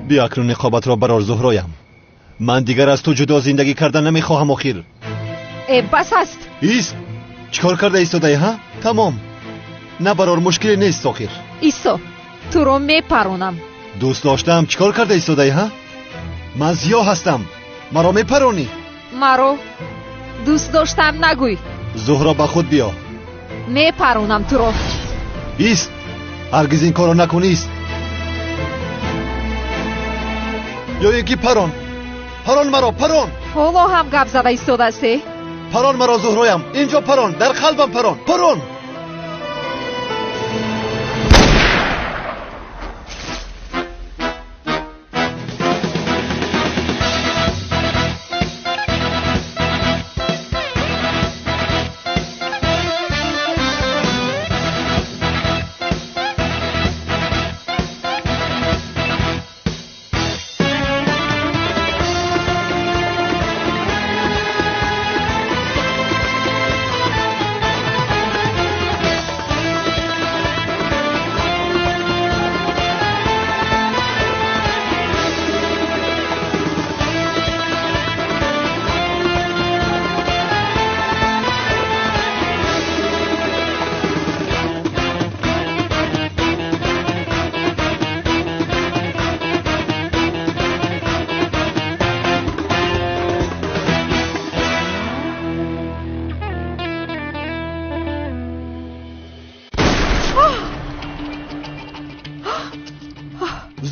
Биё акнун ниқобатро барор, Зуҳроям. Ман дигар аз ту ҷудо зиндагӣ кардан намехоҳам охир. Э, бас аст. Ист, чӣ кор карда истодаӣ, ҳа? Тамом. На барор, мушкиле нест охир. Исо, туро мепаронам. Дӯст доштаам, чӣ кор карда истодаӣ, ҳа? Ман зиё ҳастам. Маро мепаронӣ? Маро дӯст доштаам нагӯй. Зуҳро, ба худ биё. Мепаронам туро. Ист, ҳаргиз ин корро накун, ист. Ё ин ки парон. Парон маро, парон. Ҳоло ҳам гап зада истодаастӣ? Парон маро, Зуҳроям. Инҷо парон, дар қалбам парон, парон.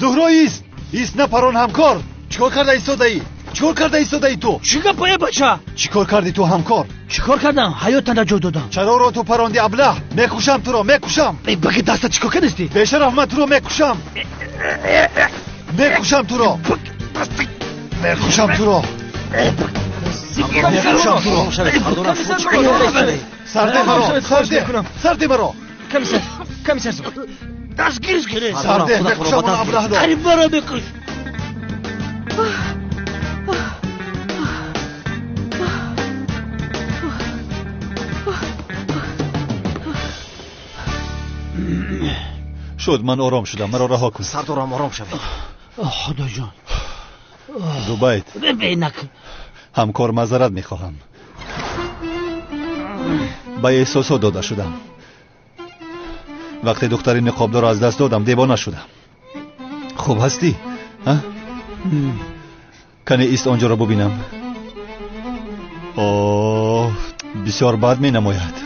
Зуҳро, ист, ист, напарон ҳамкор. Чӣ кор карда истодаӣ? Чӣ кор карда истодаӣ ту? Чӣ гапа, э бача? Чӣ кор кардӣ ту ҳамкор? Чӣ кор кардам? Ҳаётан наҷот додам. Чароро ту паронди, аблаҳ? Мекушам туро, мекушам. Э, баги даста чӣ кор кардасти? Бешараф, ман туро мекушам. Мекушам туро. Мекушам туро. Мекушам туро. Сарде маро, сарде, сарде маро. Комиссар, комиссар, дастгириш кунед. Сарде, мекушам он аблаҳро. Қариб маро мекуш. Шуд, ман ором шудам, маро раҳо кун. Сардорам, ором шавед. Худоҷон. Зубайд. Бинак. Ҳамкор, маъзарат мехоҳам. Ба эҳсосот дода шудам. Вақте духтари ниқобдорро аз даст додам, девона шудам. Хуб ҳастӣ? Кане ист, онҷоро бубинам. Оҳ, бисёр бад менамояд.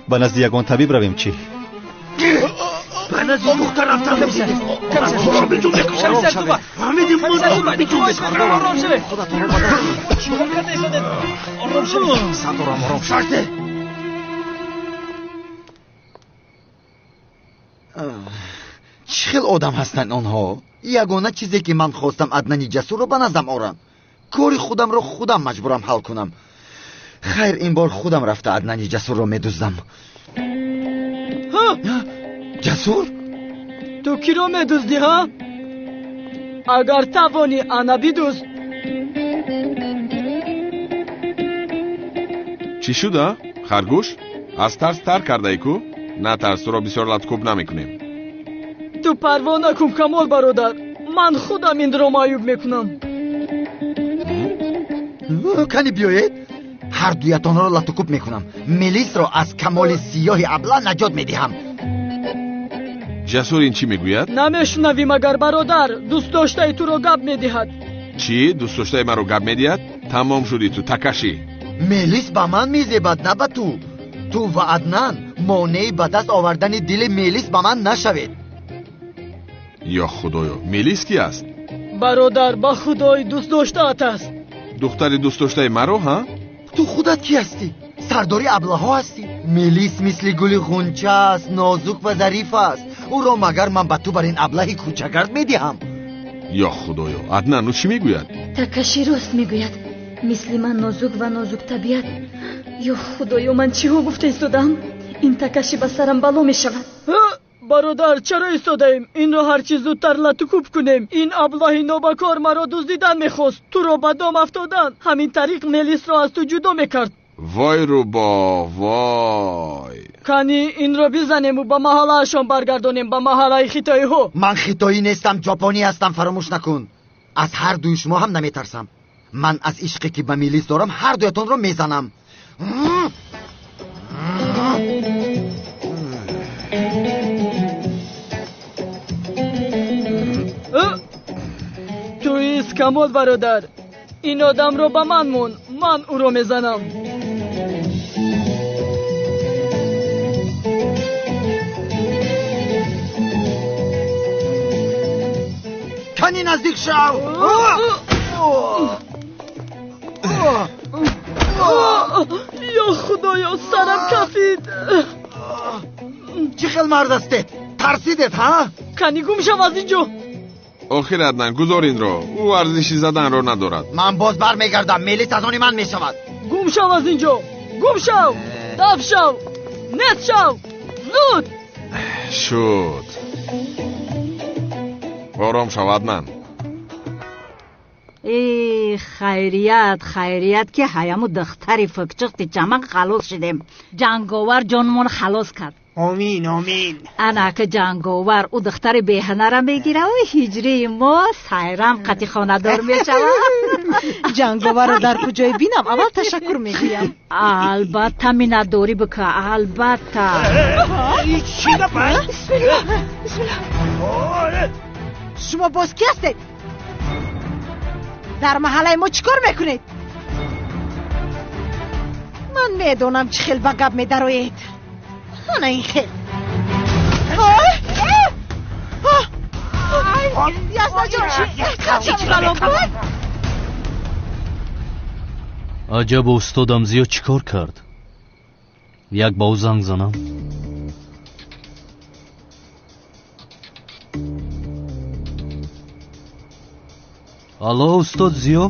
Ба назди ягон табиб равем чӣ? Ба назди духтар рафтан. Сардорам, ором шавед. Чӣ хел одам ҳастанд онҳо? Ягона чизе ки ман хостам Аднани Ҷасурро ба наздам орам. Кори худамро худам маҷбурам ҳал кунам. Хайр, ин бор худам рафта Аднани Ҷасурро медуздам. Ҷасур? Ту киро медуздӣ, ҳа? Агар тавонӣ, ана бидузд. Чӣ шуда, харгӯш? Аз тарс тар кардаӣ ку? Натарс, туро бисёр латкӯб намекунем. Ту парво накун, Камол бародар. Ман худам инро маъюб мекунам. Кани биёед, ҳар дуятонро латукӯб мекунам. Мелисро аз Камоли сиёҳи абла наҷот медиҳам. Ҷасур, ин чӣ мегӯяд? Намешунавӣ магар, бародар? Дӯстдоштаи туро гап медиҳад. Чӣ? Дӯстдоштаи маро гап медиҳад? Тамом шудӣ ту, такашӣ. Мелис ба ман мезебад, на ба ту. Ту ва Аднан монеи ба даст овардани дили Мелис ба ман нашавед. Ё худоё, Мелис ки аст? Бародар, ба худои дӯстдоштаат аст. Духтари дӯстдоштаи маро, ҳа? Ту худат кӣ ҳастӣ? Сардори аблаҳо ҳастӣ. Мелис мисли гули ғунча аст, нозук ва зариф аст. Ӯро магар ман ба ту бар ин аблаҳи кӯчагард медиҳам? Ё худоё, Аднан, ӯ чӣ мегӯяд? Такаши рост мегӯяд. Мисли ман нозук ва нозуктабиат. Ё худоё, ман чиҳо гуфта истодам? Ин такаши ба сарам бало мешавад. Бародар, чаро истодаем? Инро ҳарчи зудтар латукӯб кунем. Ин аблаҳи нобакор маро дуздидан мехост. Туро ба дом афтодан. Ҳамин тариқ Мелисро аз ту ҷудо мекард. Вой рӯбоҳ, вой. Кани инро бизанему ба маҳаллаашон баргардонем, ба маҳаллаи хитоиҳо. Ман хитоӣ нестам, ҷопонӣ ҳастам, фаромӯш накун. Аз ҳар дуи шумо ҳам наметарсам. Ман аз ишқе ки ба милис дорам ҳар дуятонро мезанам. Ту искамол бародар, ин одамро ба ман мон, ман ӯро мезанам. Кани наздик шав! Ё худоё, сарам кафид! Чӣ хел мард ҳастед? Тарсидед, ҳа? Кани гум шав аз ин ҷо! Охир Аднан, гузор инро. Ӯ арзиши заданро надорад. Ман боз бармегардам, милис аз они ман мешавад. Гум шав аз ин ҷо! Гум шав! Даф шав! Нест шав! Зуд! Шуд. Ором шав, Аднан. Э, хайрият, хайрият ки ҳаяму духтари фукчиқти чаман халос шидем. Ҷанговар ҷонмон халос кард. Омин, омин. Анака ҷанговар ӯ духтари беҳанара мегира, ҳиҷрии мо сайрам қати хонадор мешавад. Ҷанговарро дар куҷое бинам, аввал ташаккур мегӯям. Албатта, миннатдорӣ бика, албатта. Чӣ гап? Бисмиллоҳ, бисмиллоҳ. Шумо боз кӣ ҳастед? Дар маҳаллаи мо чӣ кор мекунед? Ман медонам чӣ хел ба гап медароед. Ана ин хел. Аҷаб, устодам зиёд чӣ кор кард? Як ба ӯ занг занам. Алло, устод Зиё?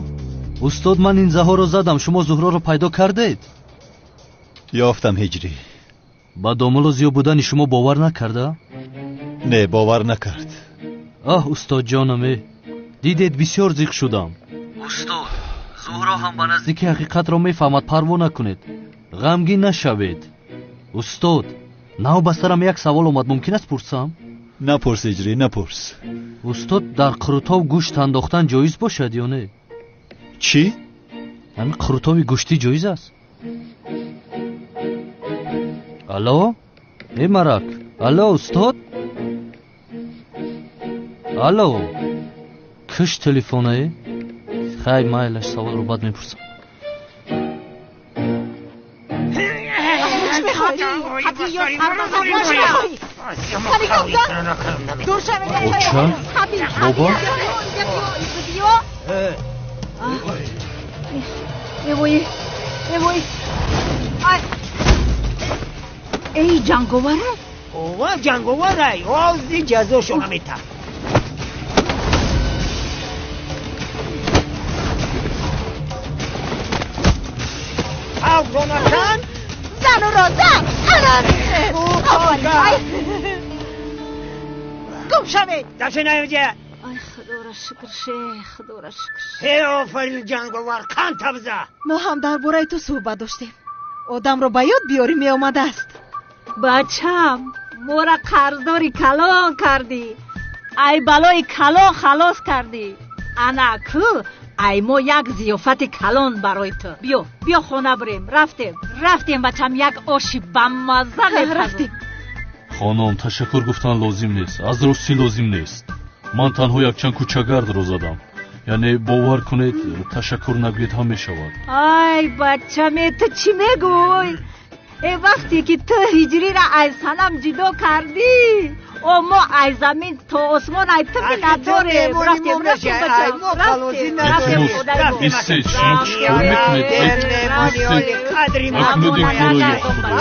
Устод, ман ин заҳоро задам, шумо Зуҳроро пайдо кардед? Ёфтам, ҳиҷрӣ. Ба домулло Зиё будани шумо бовар накарда? Не, бовар накард. Аҳ, устодҷонам, э, дидед, бисёр зиқ шудам. Устод, Зуҳро ҳам ба наздики ҳақиқатро мефаҳмад, парво накунед. Ғамгин нашавед. Устод, нав ба сарам як савол омад, мумкин аст пурсам? Напурс, ҳиҷрӣ, напурс. Устод, дар қурутов гӯшт андохтан ҷоиз бошад ё не? Чӣ? Ҳамин қурутови гӯштӣ ҷоиз аст? Алло? Э, марак. Алло, устод? Алло? Киш телефонае? Хай, майлаш, саволро баъд мепурсам. Оча? Бобо? Эвой, эвой. Эй, ҷанговара? Ова, ҷанговарай, ози ҷазошо мета. Авронакан? Зануро зан! Гум шавед! Дашинаевҷа! Ай, худоро шукр, ше, худоро шукр. Ҳе, офарин, ҷанговар, кан табза! Мо ҳам дар бораи ту суҳбат доштем. Одамро ба ёд биёрӣ меомадааст. Бачам, мора қарздори калон кардӣ. Ай балои калон халос кардӣ. Ана ку, ай мо як зиёфати калон барои ту. Биё, биё хона бирем. Рафтем, рафтем, бачам, як оши бамазза мепазем. Рафтем. Хонум, ташаккур гуфтан лозим нест. Аз ростӣ лозим нест. Ман танҳо якчанд кӯчагардро задам. Яъне бовар кунед, ташаккур нагӯед ҳам мешавад. Ай, бачаме, ту чӣ мегӯй? Э, вақте ки ту ҳиҷриро аз санам ҷудо кардӣ, о мо аз замин то осмон ай ту миннатдорем. Рафтем, рафтем, бачам, рафтем, рафтем. Истед, шумо чӣ кор мекунед? Истед, накунед ин корро, ё Худо.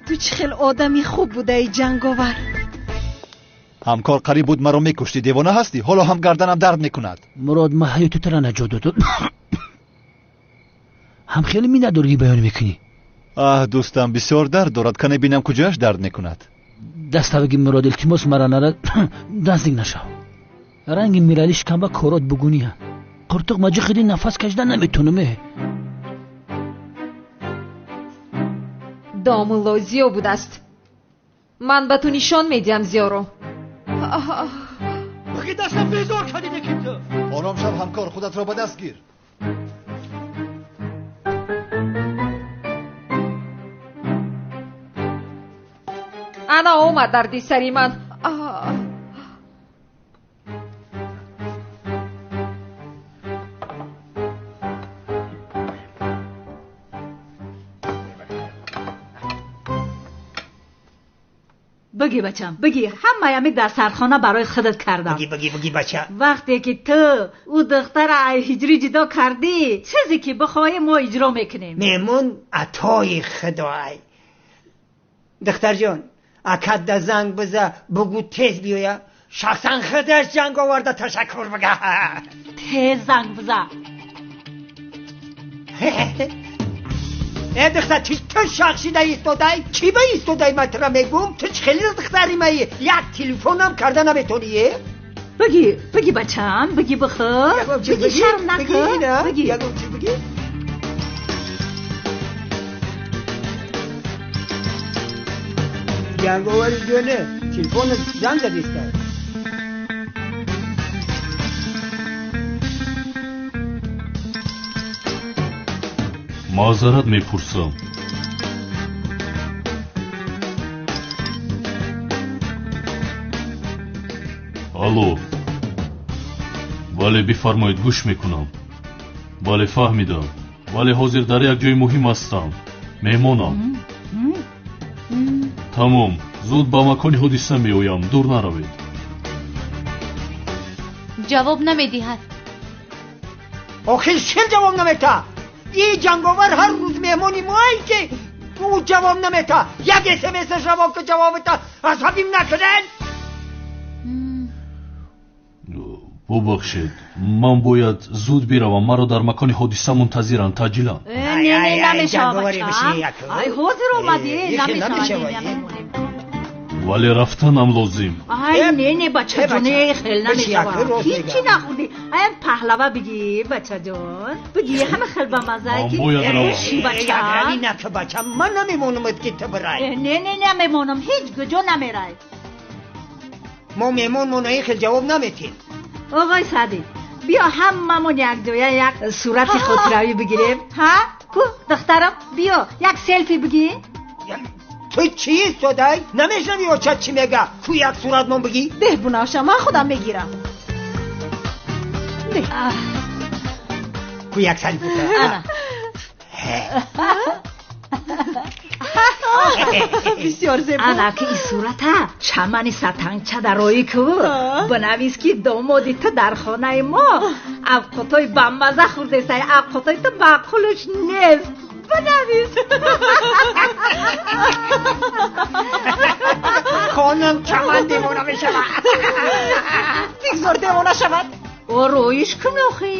Ту чӣ хел одами хуб будаи, ҷанговар. Ҳамкор, қариб буд маро мекуштӣ, девона ҳастӣ? Ҳоло ҳам гарданам дард мекунад. Мурод, ман ҳаёти туро наҷот додам. Ҳам хеле миннатдорӣ баён мекунӣ. Аҳ, дӯстам, бисёр дард дорад. Кане бинам куҷояш дард мекунад. Даставаги Мурод, илтимос, мара нара наздик нашав. Ранги мирали шикамба корот бугуния. Қуртуқ маҷиқиди нафас кашида наметонам. Домулло зиё будааст. Ман ба ту нишон медиҳам зиёро. Бигӣ дастам безор кардӣ ки ту. Ором шав ҳамкор, худатро ба даст гир. Ана омад дарди сари ман. Бигӣ бачам, бигӣ, ҳамаями дар сархона барои худат кардам. Бигӣ, бигӣ, бигӣ бача. Вақте ки ту ӯ духтара ай ҳиҷрӣ ҷудо кардӣ, чизе ки бихоҳӣ мо иҷро мекунем. Меҳмон атои худоай. Духтарҷон, акат да занг биза, бугӯ тез биёя. Шахсан худаш ҷанг оварда ташаккур бага. Тез занг биза. Э духтар, ту шахшида истодай? Чӣ ба истодай ман тура мегӯм? Ту чӣ хеле духтари маи? Як телефонам карда наметонӣ, е? Бигӣ, бигӣ бачам, бигӣ бихӯр. Бигӣ шарм накун. Бигӣ. Ягон чиз бигӣ. Ҷанговари ҷоне, телефонат занг задистай. Маъзарат мепурсам. Алло. Бале, бифармоед, гӯш мекунам. Бале, фаҳмидам. Бале, ҳозир дар як ҷои муҳим ҳастам. Меҳмонам. Тамом, зуд ба макони ҳодиса меоям, дур наравед. Ҷавоб намедиҳад. Охир чӣ ҷавоб намета? И ҷанговар ҳар рӯз меҳмони моай ки ӯ ҷавоб намета. Як смс равон ки ҷавобата асабим накунед. Бубахшед, ман бояд зуд биравам. Маро дар макони ҳодиса мунтазиранд, таъҷилан. Не, не, намешавад бача. Ай, ҳозир омадӣ, намешавад. Вале рафтанам лозим. Ай, не, не, бачаҷон, хел намешавад. Ҳичи нахӯрдӣ. Аям паҳлава бигӣ, бачаҷон. Бигӣ, ҳама хел бамаза ки. Ман бояд равам. Бача. Нака, бача, ман намемонамад ки ту бирай. Не, не, намемонам, ҳеҷ куҷо намерай. Мо меҳмонмона ин хел ҷавоб наметем. Оғои Саъдӣ, биё ҳамамон якҷоя як сурати хотиравӣ бигирем. Ҳа? Ку, духтарам, биё як селфи бигир. Ту чӣ истодай? Намешнавӣ очат чӣ мега? Ку як суратмон бигӣ? Деҳ Бунафша, ман худам мегирам. Деҳ. Ку як селфи. Ана. Бисёр зебо. Ана ки ин сурата чамани сатангча дароӣ ку. Бинавис ки домоди ту дар хонаи мо авқотҳои бамаза хӯрдесай, авқотҳои ту маъқулш нест. Бинавис. Хонам чаман девона мешавад. Бигзор девона шавад. Ороиш кун охи.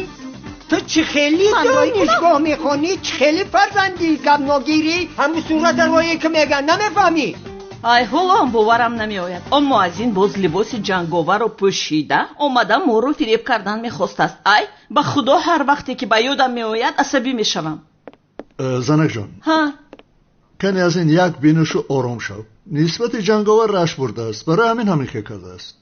Ту чӣ хеле донишгоҳ мехонӣ, чӣ хеле фарзандӣ гапногирӣ, ҳамун сурата рое ки меган намефаҳмӣ. Ай, ҳоло ҳам боварам намеояд. Он муаззин боз либоси ҷанговарро пӯшида омада моро фиреб кардан мехостааст. Ай, ба худо ҳар вақте ки ба ёдам меояд асабӣ мешавам. Занакҷон, кане аз ин як бинушу ором шав. Нисбати ҷанговар рашк бурдааст, барои ҳамин ҳамин хел кардааст.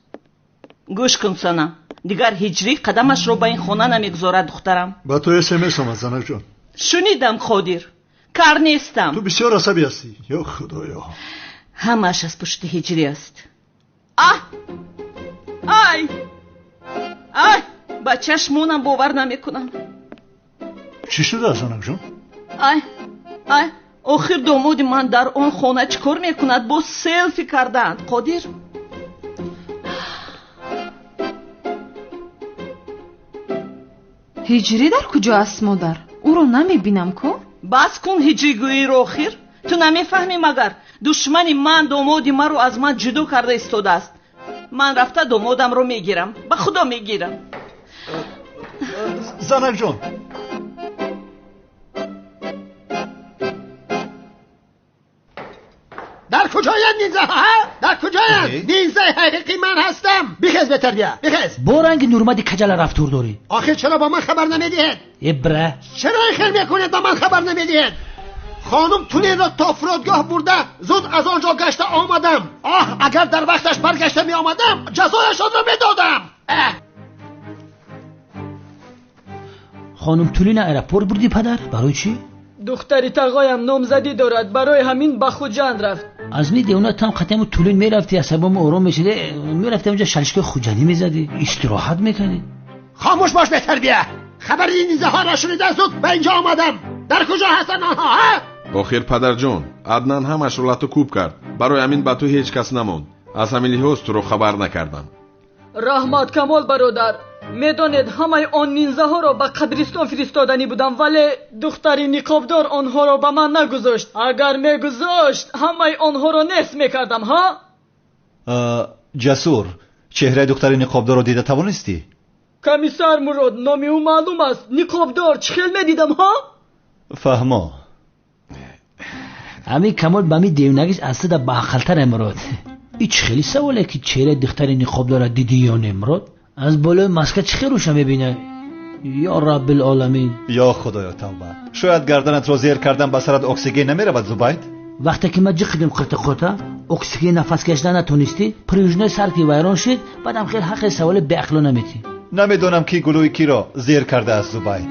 Гӯш кун, Сана, дигар ҳиҷрӣ қадамашро ба ин хона намегузорад, духтарам. Ба ту смс омад, занакҷон. Шунидам, Қодир, кар нестам. Ту бисёр асабӣ ҳастӣ. Ё худоё, ҳамааш аз пушти ҳиҷрӣ аст. Аҳ, ай, ай, ба чашмонам бовар намекунам. Чӣ шуда, занакҷон? Ай, ай, охир домоди ман дар он хона чӣ кор мекунад? Боз селфи кардаанд, Қодир. Ҳиҷрӣ дар куҷо аст, модар? Ӯро намебинам ку? Бас кун ҳиҷригӯиро, охир. Ту намефаҳмӣ магар? Душмани ман домоди маро аз ман ҷудо карда истодааст. Ман рафта домодамро мегирам, ба худо мегирам. Занакҷон, Дар куҷоянд нинзаҳо? Дар куҷоянд? Нинзаи ҳақиқӣ ман ҳастам. Бихез бетарбия, бихез. Бо ранги нурмади каҷала рафтор дорӣ. Охир чаро ба ман хабар намедиҳед? Ибра. Чаро ин хел мекунед, ба ман хабар намедиҳед? Хонум Тулинро то фурудгоҳ бурда, зуд аз он ҷо гашта омадам. Оҳ, агар дар вақташ баргашта меомадам, ҷазояшонро медодам. Хонум Тулина аэропорт бурдӣ, падар? Барои чӣ? Духтари тағоям номзадӣ дорад, барои ҳамин ба Хуҷанд рафт. Аз ми девона там қатъиаму Тулин мерафтӣ, асабому ором мешудӣ, мерафтӣ онҷо шалишкаи хуҷандӣ мезадӣ, истироҳат мекардӣ. Хомӯш бош бетарбия! Хабари ин низаҳоро шунида зуд ба инҷо омадам. Дар куҷо ҳастанд онҳо, ҳа? Охир падарҷон, Аднан ҳамашро лату кӯб кард. Барои ҳамин ба ту ҳеҷ кас намонд. Аз ҳамин лиҳоз туро хабар накардам. Раҳмат, Камол бародар. Медонед, ҳамаи он нинзаҳоро ба қабристон фиристоданӣ будам, вале духтари ниқобдор онҳоро ба ман нагузошт. Агар мегузошт, ҳамаи онҳоро нест мекардам, ҳа? Ҷасур, чеҳраи духтари ниқобдорро дида тавонистӣ? Комиссар Мурод, номи ӯ маълум аст. Ниқобдор, чӣ хел медидам, ҳа? Фаҳмо. Ҳамин Камол ба ми девнагиш аз сида баақлтаре, Мурод. И чӣ хели саволе ки чеҳраи духтари ниқобдорро дидӣ ё не, Мурод? Аз болои маска чӣ хел рӯша мебинад? Ё Раббилоламин. Ё Худоё, тавба. Шояд гарданатро зер кардан ба сарат оксиген намеравад, Зубайд? Вақте ки ман ҷиқидим қиртиқота, оксиген нафас кашида натонистӣ, пружинаи сар ки вайрон шид, баъдам хел ҳаққи саволи беақлона метӣ. Намедонам ки гулӯи киро зер кардааст, Зубайд.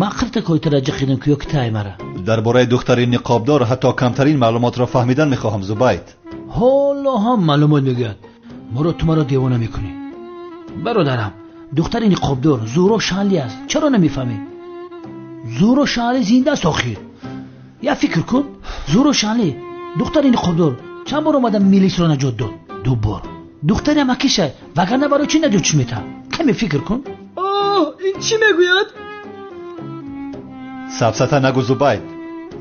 Ман қиртиқойтара ҷиқидим ки ё ки тай мара. Дар бораи духтари ниқобдор ҳатто камтарин маълумотро фаҳмидан мехоҳам, Зубайд. Ҳоло ҳам маълумот мегӯяд. Мурод, ту маро девона мекунӣ. Бародарам, духтари ниқобдор Зуҳро Шанли аст. Чаро намефаҳмӣ? Зуҳро Шанли зинда аст охир. Як фикр кун, Зуҳро Шанли духтари ниқобдор чанд бор омада милисро наҷот дод? Ду бор. Духтари амакиша, вагарна барои чӣ наҷотш метаҳад? Каме фикр кун. Оҳ, ин чӣ мегӯяд? Сафсата нагӯ, Зубайд.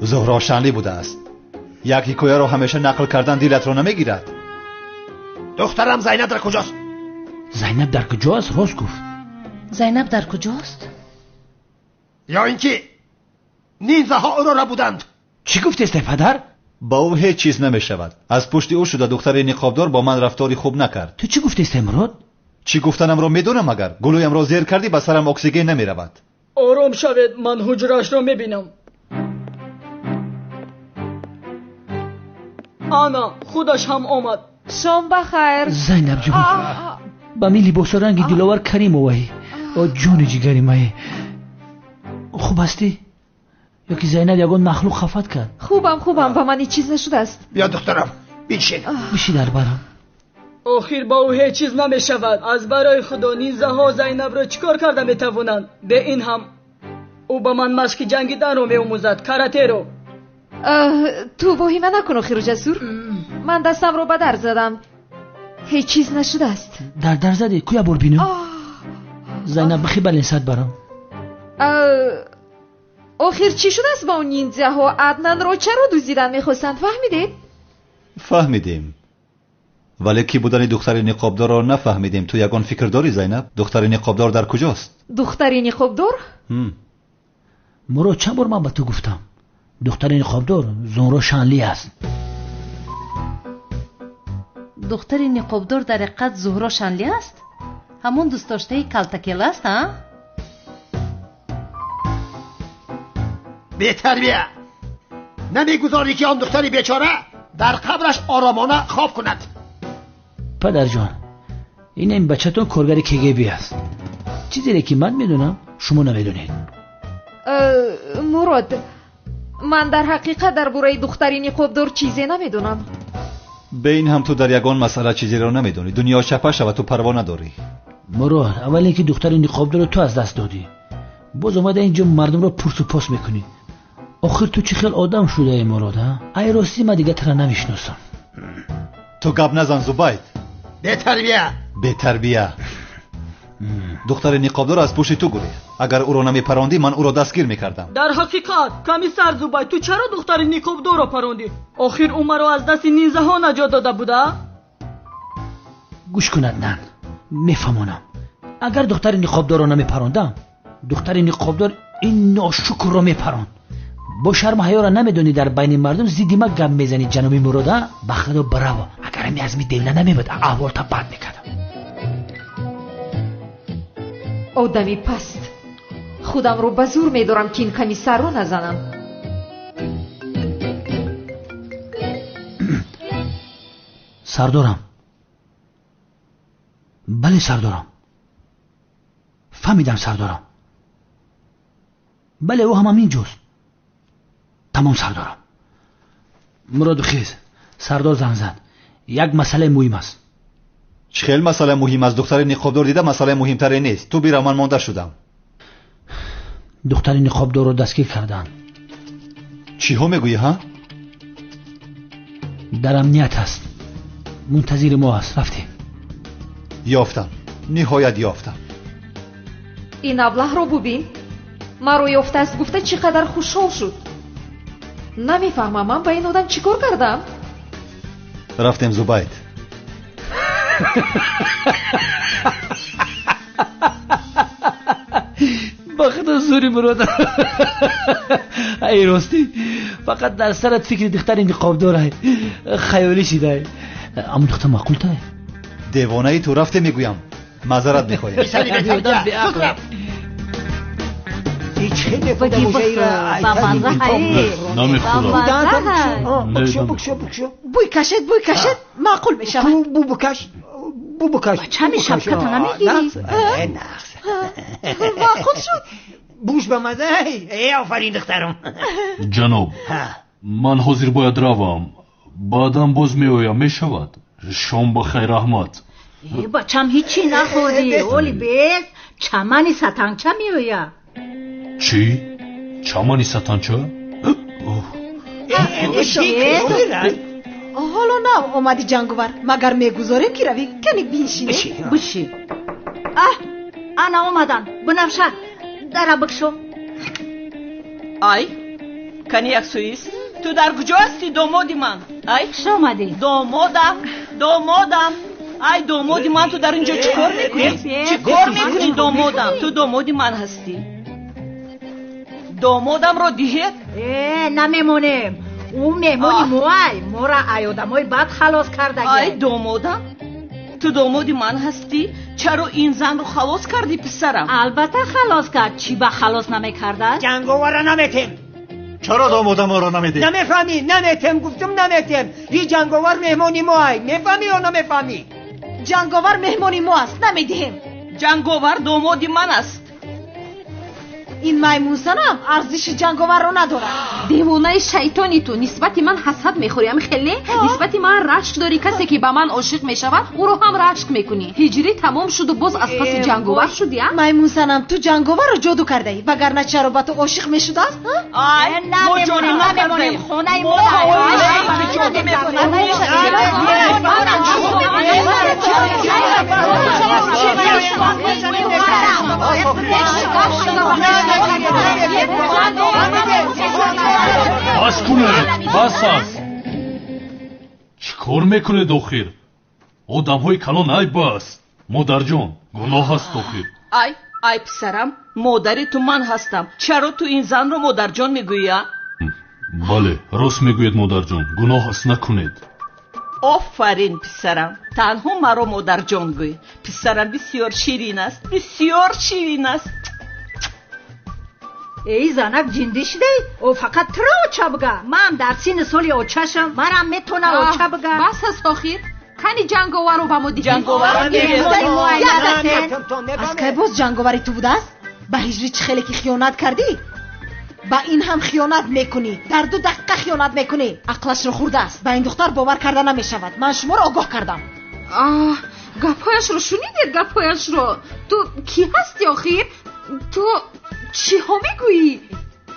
Зуҳро Шанли будааст. Як ҳикояро ҳамеша нақл кардан дилатро намегирад. Духтарам Зайнаб дар куҷост? Зайнаб дар куҷост? Рост гуфт. Зайнаб дар куҷост? Ё ин ки нинзаҳо ӯро рабуданд. Чӣ гуфтесте, падар? Ба ӯ ҳеҷ чиз намешавад. Аз пушти ӯ шуда духтари ниқобдор бо ман рафтори хуб накард. Ту чӣ гуфтесте, Мурод? Чӣ гуфтанамро медонам, агар гулӯямро зер кардӣ, ба сарам оксиген намеравад. Ором шавед, ман ҳуҷраашро мебинам. Ана, худаш ҳам омад. Шом ба хайр. Зайнаб ҷон, ба ми либосо ранги Диловар Каримоваи. О ҷони ҷигари мае. Хуб ҳастӣ? Ё ки Зайнаб ягон махлуқ хафат кард? Хубам, хубам, ба ман ҳеҷ чиз нашудааст. Биё духтарам, биншин. Биши дар барам. Охир ба ӯ ҳеҷ чиз намешавад. Аз барои Худо нинзаҳо Зайнабро чӣ кор карда метавонанд? Бе ин ҳам ӯ ба ман машқи ҷангиданро меомӯзад, каратеро. Ту воҳима накун, охиру Ҷасур. Ман дастамро ба дар задам. Ҳеҷ чиз нашудааст. Дар дар задӣ? Ку як бор бинам? Зайнаб, бихи баленсат барам. Охир чӣ шудааст ба он ниндзяҳо? Аднанро чаро дуздидан мехостанд? Фаҳмидед? Фаҳмидем. Вале ки будани духтари ниқобдорро нафаҳмидем. Ту ягон фикр дорӣ, Зайнаб? Духтари ниқобдор дар куҷост? Духтари ниқобдор? Мурод, чанд бор ман ба ту гуфтам, духтари ниқобдор Зуҳро Шанли аст. Духтари ниқобдор дар ҳақиқат Зуҳро Шанли аст? Ҳамон дӯстдоштаи калтакела аст, а? Бетарбия! Намегузорӣ ки он духтари бечора дар қабраш оромона хоб кунад. Падарҷон, ин ин бачатон коргари КГБ аст. Чизере ки ман медонам, шумо намедонед. Мурод, ман дар ҳақиқат дар бораи духтари ниқобдор чизе намедонам. Бе ин ҳам ту дар ягон масъала чизеро намедонӣ. Дунё чапа шава, ту парво надорӣ. Мурод, аввал ин ки духтари ниқобдорро ту аз даст додӣ, боз омада инҷо мардумро пурсу пос мекунӣ. Охир ту чӣ хел одам шудаӣ, Мурод, а? Ай ростӣ ман дига тура намешиносам. Ту гап назан, Зубайд. Бетарбия! Бетарбия! Духтари ниқобдор аз пушти ту гурехт. Агар ӯро намепарондӣ, ман ӯро дастгир мекардам. Дар ҳақиқат, комиссар Зубайд, ту чаро духтари ниқобдорро парондӣ? Охир ӯ маро аз дасти нинзаҳо наҷот дода буда? Гӯш кун, Аднан, мефаҳмонам. Агар духтари ниқобдорро намепарондам, духтари ниқобдор ин ношукрро мепаронд. Бо шарму ҳаёро намедонӣ, дар байни мардум зидди ма гап мезанӣ, ҷаноби Мурод, а? Ба худо браво. Агар ҳами азми девна намебуд, аҳволта бад мекардам. Одами паст. Худамро ба зур медорам, ки ин комиссарро назанам. Сардорам. Бале, сардорам. Фаҳмидам, сардорам. Бале, ӯ ҳам ҳамин ҷост. Тамом, сардорам. Муроду хез, сардор занг зад. Як масъалаи муҳим аст. Чӣ хел масъала муҳим аст? Духтари ниқобдор дида масъалаи муҳимтаре нест. Ту бира, ман монда шудам. Духтари ниқобдорро дастгир карданд. Чиҳо мегӯӣ, ҳа? Дар амният аст, мунтазири мо аст. Рафтем. Ёфтам, ниҳоят ёфтам. Ин аблаҳро бубин, маро ёфтааст гуфта чӣ қадар хушҳол шуд. Намефаҳмам, ман ба ин одам чӣ кор кардам? Рафтем, Зубайд. Ба худо зури, Мурод. Ай ростӣ, фақат дар сарат фикри духтари ниқобдорай, хаёлӣ шидай. Аммо духтар маъқултай. Девонаи ту, рафте мегӯям. Маъзарат мехоҳем. Одам беақл. Намехӯрам. Бӯй кашед, бӯй кашед, маъқул мешавад. Бу букаш, бу букаш. Бачами, шапката намегирӣ? Маъқул шуд. Буш ба маза. Э, офарин, духтарам. Ҷаноб, ман ҳозир бояд равам, баъдан боз меоям, мешавад? Шом ба хайр, раҳмат. Э, бачам, ҳичи нахӯрдӣ. Оли бес чамани сатанча меояд. Чӣ? Чамани сатанча? Ҳоло нав омади, ҷанговар, магар мегузорем, ки равӣ? Кани биншине. Биши. Аҳ, ана омадан. Бунафша, дара бикшо. Ай, кани як суист. Ту дар куҷо ҳастӣ, домоди ман? Ай, хуш омадӣ. Домодам, домодам. Ай, домоди ман, ту дар ин ҷо чӣ кор мекунӣ? Чӣ кор мекунӣ, домодам? Ту домоди ман ҳастӣ. Домодамро диҳед. Э, намемонем. Ӯ меҳмони моай, моро ай одамои бад халос кардаги. Ай, домодам, ту домоди ман ҳастӣ. Чаро ин занро халос кардӣ, писарам? Албатта халос кард, чӣ ба халос намекардааст? Ҷанговара наметем. Чаро домодаморо намедиҳ? Намефаҳмӣ? Наметем, гуфтум, наметем. И ҷанговар меҳмони моай, мефаҳмӣ ё намефаҳмӣ? Ҷанговар меҳмони мо аст, намедиҳем. Ҷанговар домоди ман аст. Ин маймунзанам арзиши ҷанговарро надорад. Девонаи шайтони, ту нисбати ман ҳасад мехӯрӣ, ами хеле нисбати ман рашк дорӣ. Касе ки ба ман ошиқ мешавад, ӯро ҳам рашк мекунӣ. Ҳиҷрӣ тамом шуду боз аз паси ҷанговар шудӣ, а? Маймунзанам, ту ҷанговарро ҷоду кардаӣ, вагарна чаро ба ту ошиқ мешудааст? Ай, намемонем, намемонем, хонаи мо. Бас кунед, бас аст. Чӣ кор мекунед охир, одамҳои калон? Ай, бас, модарҷон, гуноҳ аст охир. Ай, ай, писарам, модари ту ман ҳастам. Чаро ту ин занро модарҷон мегӯӣ, а? Бале, рост мегӯед, модарҷон, гуноҳ аст, накунед. Офарин, писарам, танҳо маро модарҷон гӯй. Писарам бисёр ширин аст, бисёр ширин аст. Эй, занак, ҷиндӣ шудаи? О, фақат туро оча бига? Ман дар синни соли очашам, марам метона оча бига. Бас аст охир. Кани ҷанговарро ба мо диҳед. Аз кай боз ҷанговари ту будааст? Ба ҳиҷри чӣ хеле ки хиёнат кардӣ, ба ин ҳам хиёнат мекунӣ. Дар 2 дақиқа хиёнат мекунӣ. Ақлашро хӯрдааст. Ба ин духтар бовар карда намешавад. Ман шуморо огоҳ кардам. Аҳ, гапҳояшро шунидед, гапҳояшро? Ту кӣ ҳастӣ охир? Ту чиҳо мегӯӣ?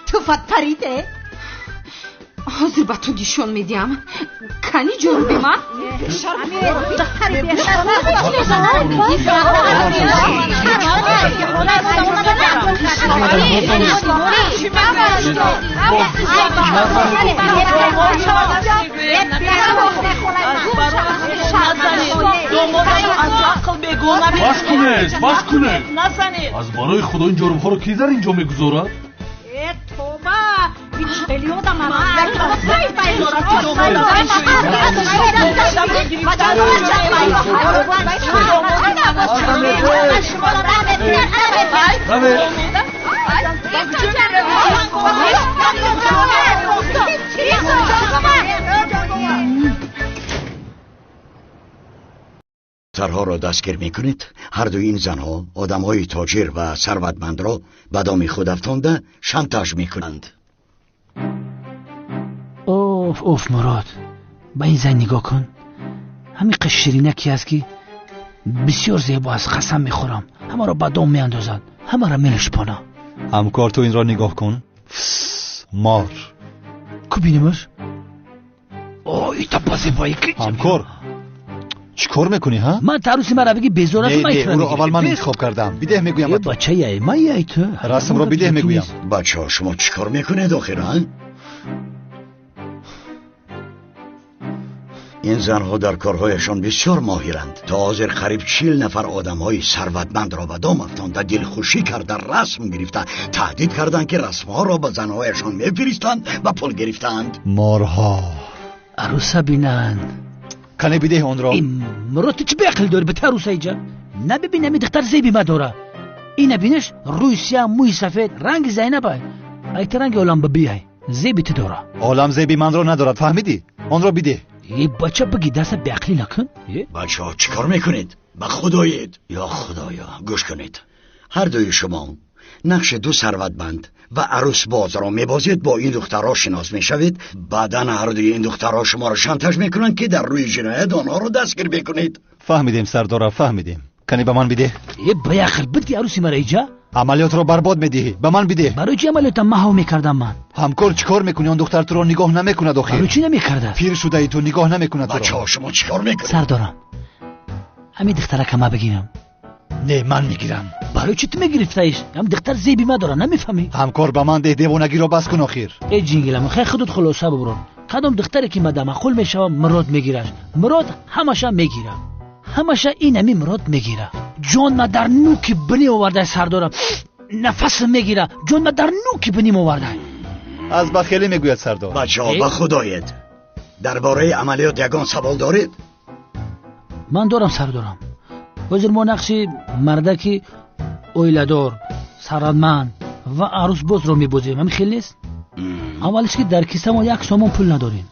Туфат париде. Ҳозир ба ту нишон медиҳам. Кани ҷоруби ман. Духтари. Аз ақл бегона. Бас кунед, бас кунед. Назанед. Аз барои худо, ин ҷорубҳоро кӣ дар ин ҷо мегузорад? Э, тоба. Духтарҳоро дастгир мекунед. Ҳар дуи ин занҳо одамҳои тоҷир ва сарватмандро ба доми худ афтонда шантаж мекунанд. Оф, оф, Мурод, ба ин зан нигоҳ кун. Ҳамин қаш ширинаки аст ки бисёр зебо аст, қасам мехӯрам. Ҳамаро ба дом меандозад, ҳамаро мелушпона. Ҳамкор, ту инро нигоҳ кун. Мор. Ку бинемаш? О, ита ба зебоӣ ки. Ҳамкор, чӣ кор мекунӣ, ҳа? Ман таруси мара бигӣ безор аст, ман ӯро аввал ман интихоб кардам. Бидеҳ мегӯям ба ту. Бача яй, ман яй ту. Расмро бидеҳ мегӯям. Бачаҳо, шумо чӣ кор мекунед охир, ҳа? Ин занҳо дар корҳояшон бисёр моҳиранд. То ҳозир қариб 40 нафар одамҳои сарватмандро ба дом афтонда, дилхушӣ карда, расм гирифта, таҳдид карданд, ки расмҳоро ба занҳояшон мефиристанд ва пул гирифтаанд. Морҳо. Аруса бинанд. Кане бидеҳ онро. Мурод, ту чӣ беақл дорӣ ба аруса иҷа? На бибин, ами духтар зеби ма дора. Ина бинеш, рӯи сиёҳ, мӯи сафед, ранги Зайнаб ай. Ай ту ранги олам бибиай. Зеби ту дора. Олам зеби манро надорад, фаҳмидӣ? Онро бидеҳ. Е бача, биги даста беақлӣ накун. Бачаҳо, чӣ кор мекунед? Ба худоед. Ё худоё, гӯш кунед. Ҳар дуи шумо нақши ду сарватманд ва арӯсбозро мебозед, бо ин духтарҳо шинос мешавед. Баъдан ҳар дуи ин духтарҳо шуморо шантаж мекунанд, ки дар рӯи ҷиноят онҳоро дастгир мекунед. Фаҳмидем, сардора, фаҳмидем. Кане ба ман бидеҳ. Е беақл, бидди арӯси мара иҷа. Амалиётро барбод медиҳӣ. Ба ман бидеҳ. Барои чӣ амалиётам маҳв мекардам ман? Ҳамкор, чӣ кор мекунӣ? Он духтар туро нигоҳ намекунад охир. Барои чӣ намекардааст? Пир шудаи ту, нигоҳ намекунад туро. Бачаҳо, шумо чӣ кор мекунед? Сардорам, ҳамин духтарака ма бигирам. Не, ман мегирам. Барои чӣ ту мегирифтаиш? Ҳам духтар зеби ма дора, намефаҳмӣ? Ҳамкор, ба ман деҳ, девонагиро бас кун охир. Э ҷингилам, хай худут хулоса буброр. Кадом духтаре ки ма дамақул мешавам, Мурод мегираш. Мурод ҳамаша мегира. Ҳамаша ин ами Мурод мегира. Ҷон ма дар нуки бинӣ овардай, сардорам. Нафас мегира. Ҷон ма дар нуки биним овардай. Аз бахелӣ мегӯяд сардор. Бачаҳо, ба худоед. Дар бораи амалиёт ягон савол доред? Ман дорам, сардорам. Ҳозир мо нақши мардаки оиладор, сарватманд ва арӯсбозро мебозем. Ҳамин хел нест? Аввалиш ки дар кисамо 1 сомон пул надорем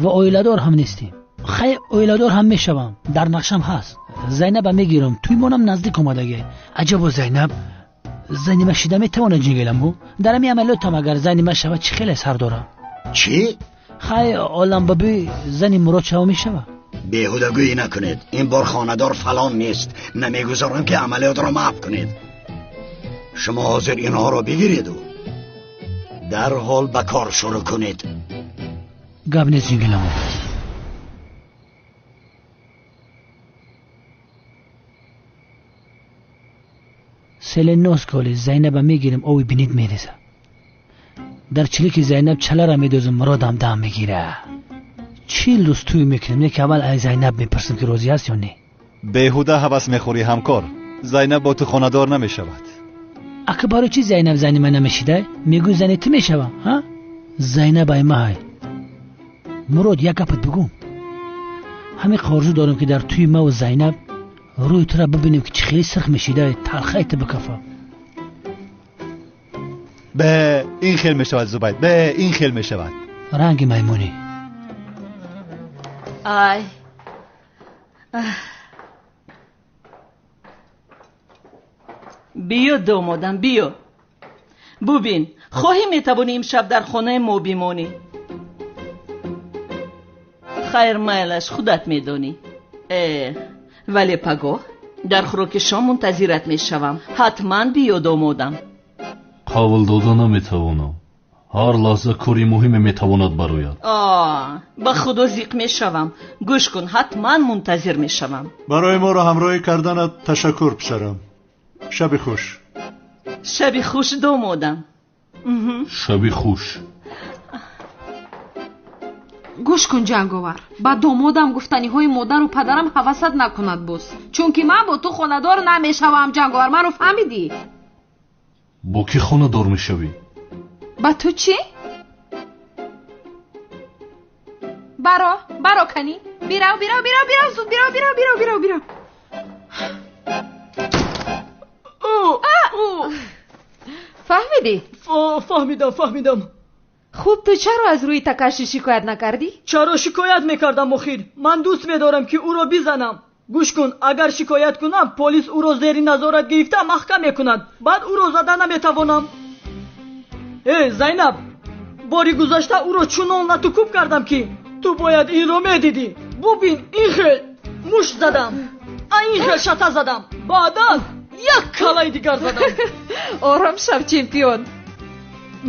ва оиладор ҳам нестем. Хай, оиладор ҳам мешавам, дар нақшам ҳаст. Зайнаба мегирам, тӯймонам наздик омадаге. Аҷабо Зайнаб зани ма шида метавонад ҷингиламу? Дар ҳамин амалиётам агар зани ма шавад, чӣ хеле сар дорам? Чӣ? Хай, оламбаби зани Мурод шава мешавад. Беҳудагӯӣ накунед. Ин бор хонадор фалон нест. Намегузорам, ки амалиётро маҳв кунед. Шумо ҳозир инҳоро бигиреду дарҳол ба кор шурӯъ кунед. Гап нест ҷингиламу. Селе нос коли Зайнаба мегирем, ови бинит мереза. Дар чилики Зайнаб чалара медозам, Муродам дам мегира. 40 рӯз тӯй мекунем, не ки аввал ай Зайнаб мепурсем, ки розӣ аст ё не. Беҳуда ҳавас мехӯрӣ, ҳамкор. Зайнаб бо ту хонадор намешавад. Ака, барои чӣ Зайнаб зани ман намешида? Мегӯй зани ту мешавам, ҳа? Зайнаб ай маҳай. Мурод, як гапат бигӯм. Ҳамин орзу дорам, ки дар тӯи маву Зайнаб рӯи тура бибинем, ки чӣ хеле сирх мешида, талхаи ту бикафа. Бе ин хел мешавад, Зубайд, бе ин хел мешавад. Ранги маймунӣ. Ай, биё домодам, биё. Бубин, хоҳӣ метавонӣ имшаб дар хонаи мо бимонӣ. Хайр, майлаш, худат медонӣ. Э, вале пагоҳ дар хӯроки шом мунтазират мешавам. Ҳатман биё, домодам. Қавл дода наметавонам. Ҳар лаҳза кори муҳиме метавонад барояд. А, ба худо зиқ мешавам. Гӯш кун, ҳатман мунтазир мешавам. Барои моро ҳамроҳӣ карданат ташаккур, писарам. Шаби хуш. Шаби хуш, домодам. Шаби хуш. Гӯш кун, ҷанговар, ба домодам гуфтаниҳои модару падарам ҳавасат накунад боз, чунки ман бо ту хонадор намешавам. Ҷанговар, маро фаҳмидӣ? Бо кӣ хонадор мешавӣ? Ба ту чӣ? Баро, баро кани. Бирав, бирав, бирав, бирав, зуд бирав, бирав, бирав, бирав, бирав. Фаҳмидӣ? Фаҳмидам, фаҳмидам. Хуб, ту чаро аз рӯи Такаши шикоят накардӣ? Чаро шикоят мекардам охир? Ман дӯст медорам ки ӯро бизанам. Гӯш кун, агар шикоят кунам, полис ӯро зери назорат гирифта маҳкам мекунад. Баъд ӯро зада наметавонам. Э, Зайнаб, бори гузашта ӯро чунон латукӯб кардам ки ту бояд инро медидӣ. Бубин, ин хел мушт задам, ин хел шата задам, баъдан як калаи дигар задам. Ором шав, чемпион.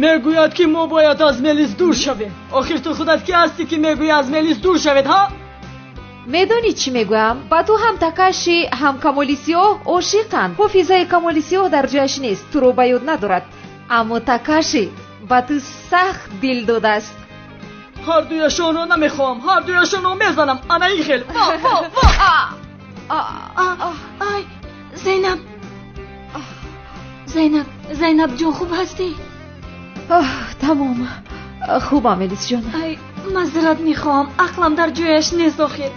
Мегӯяд ки мо бояд аз Мелис дур шавем. Охир ту худат ки ҳастӣ ки мегӯӣ аз Мелис дур шавед, ҳа? Медонӣ чӣ мегӯям? Ба ту ҳам Такаши, ҳам Камоли Сиёҳ ошиқанд. Ҳофизаи Камоли Сиёҳ дар ҷояш нест, туро ба ёд надорад. Аммо Такаши ба ту сахт дил додааст. Ҳар дуяшонро намехоҳам, ҳар дуяшонро мезанам. Ана ин хел. Ва, ва, ва. Ай, Зайнаб. Зайнаб, Зайнаб ҷон, хуб ҳастӣ? Тамом. Хубам, Мелисҷон. Ай, мазрат мехоҳам, ақлам дар ҷояш нест охир.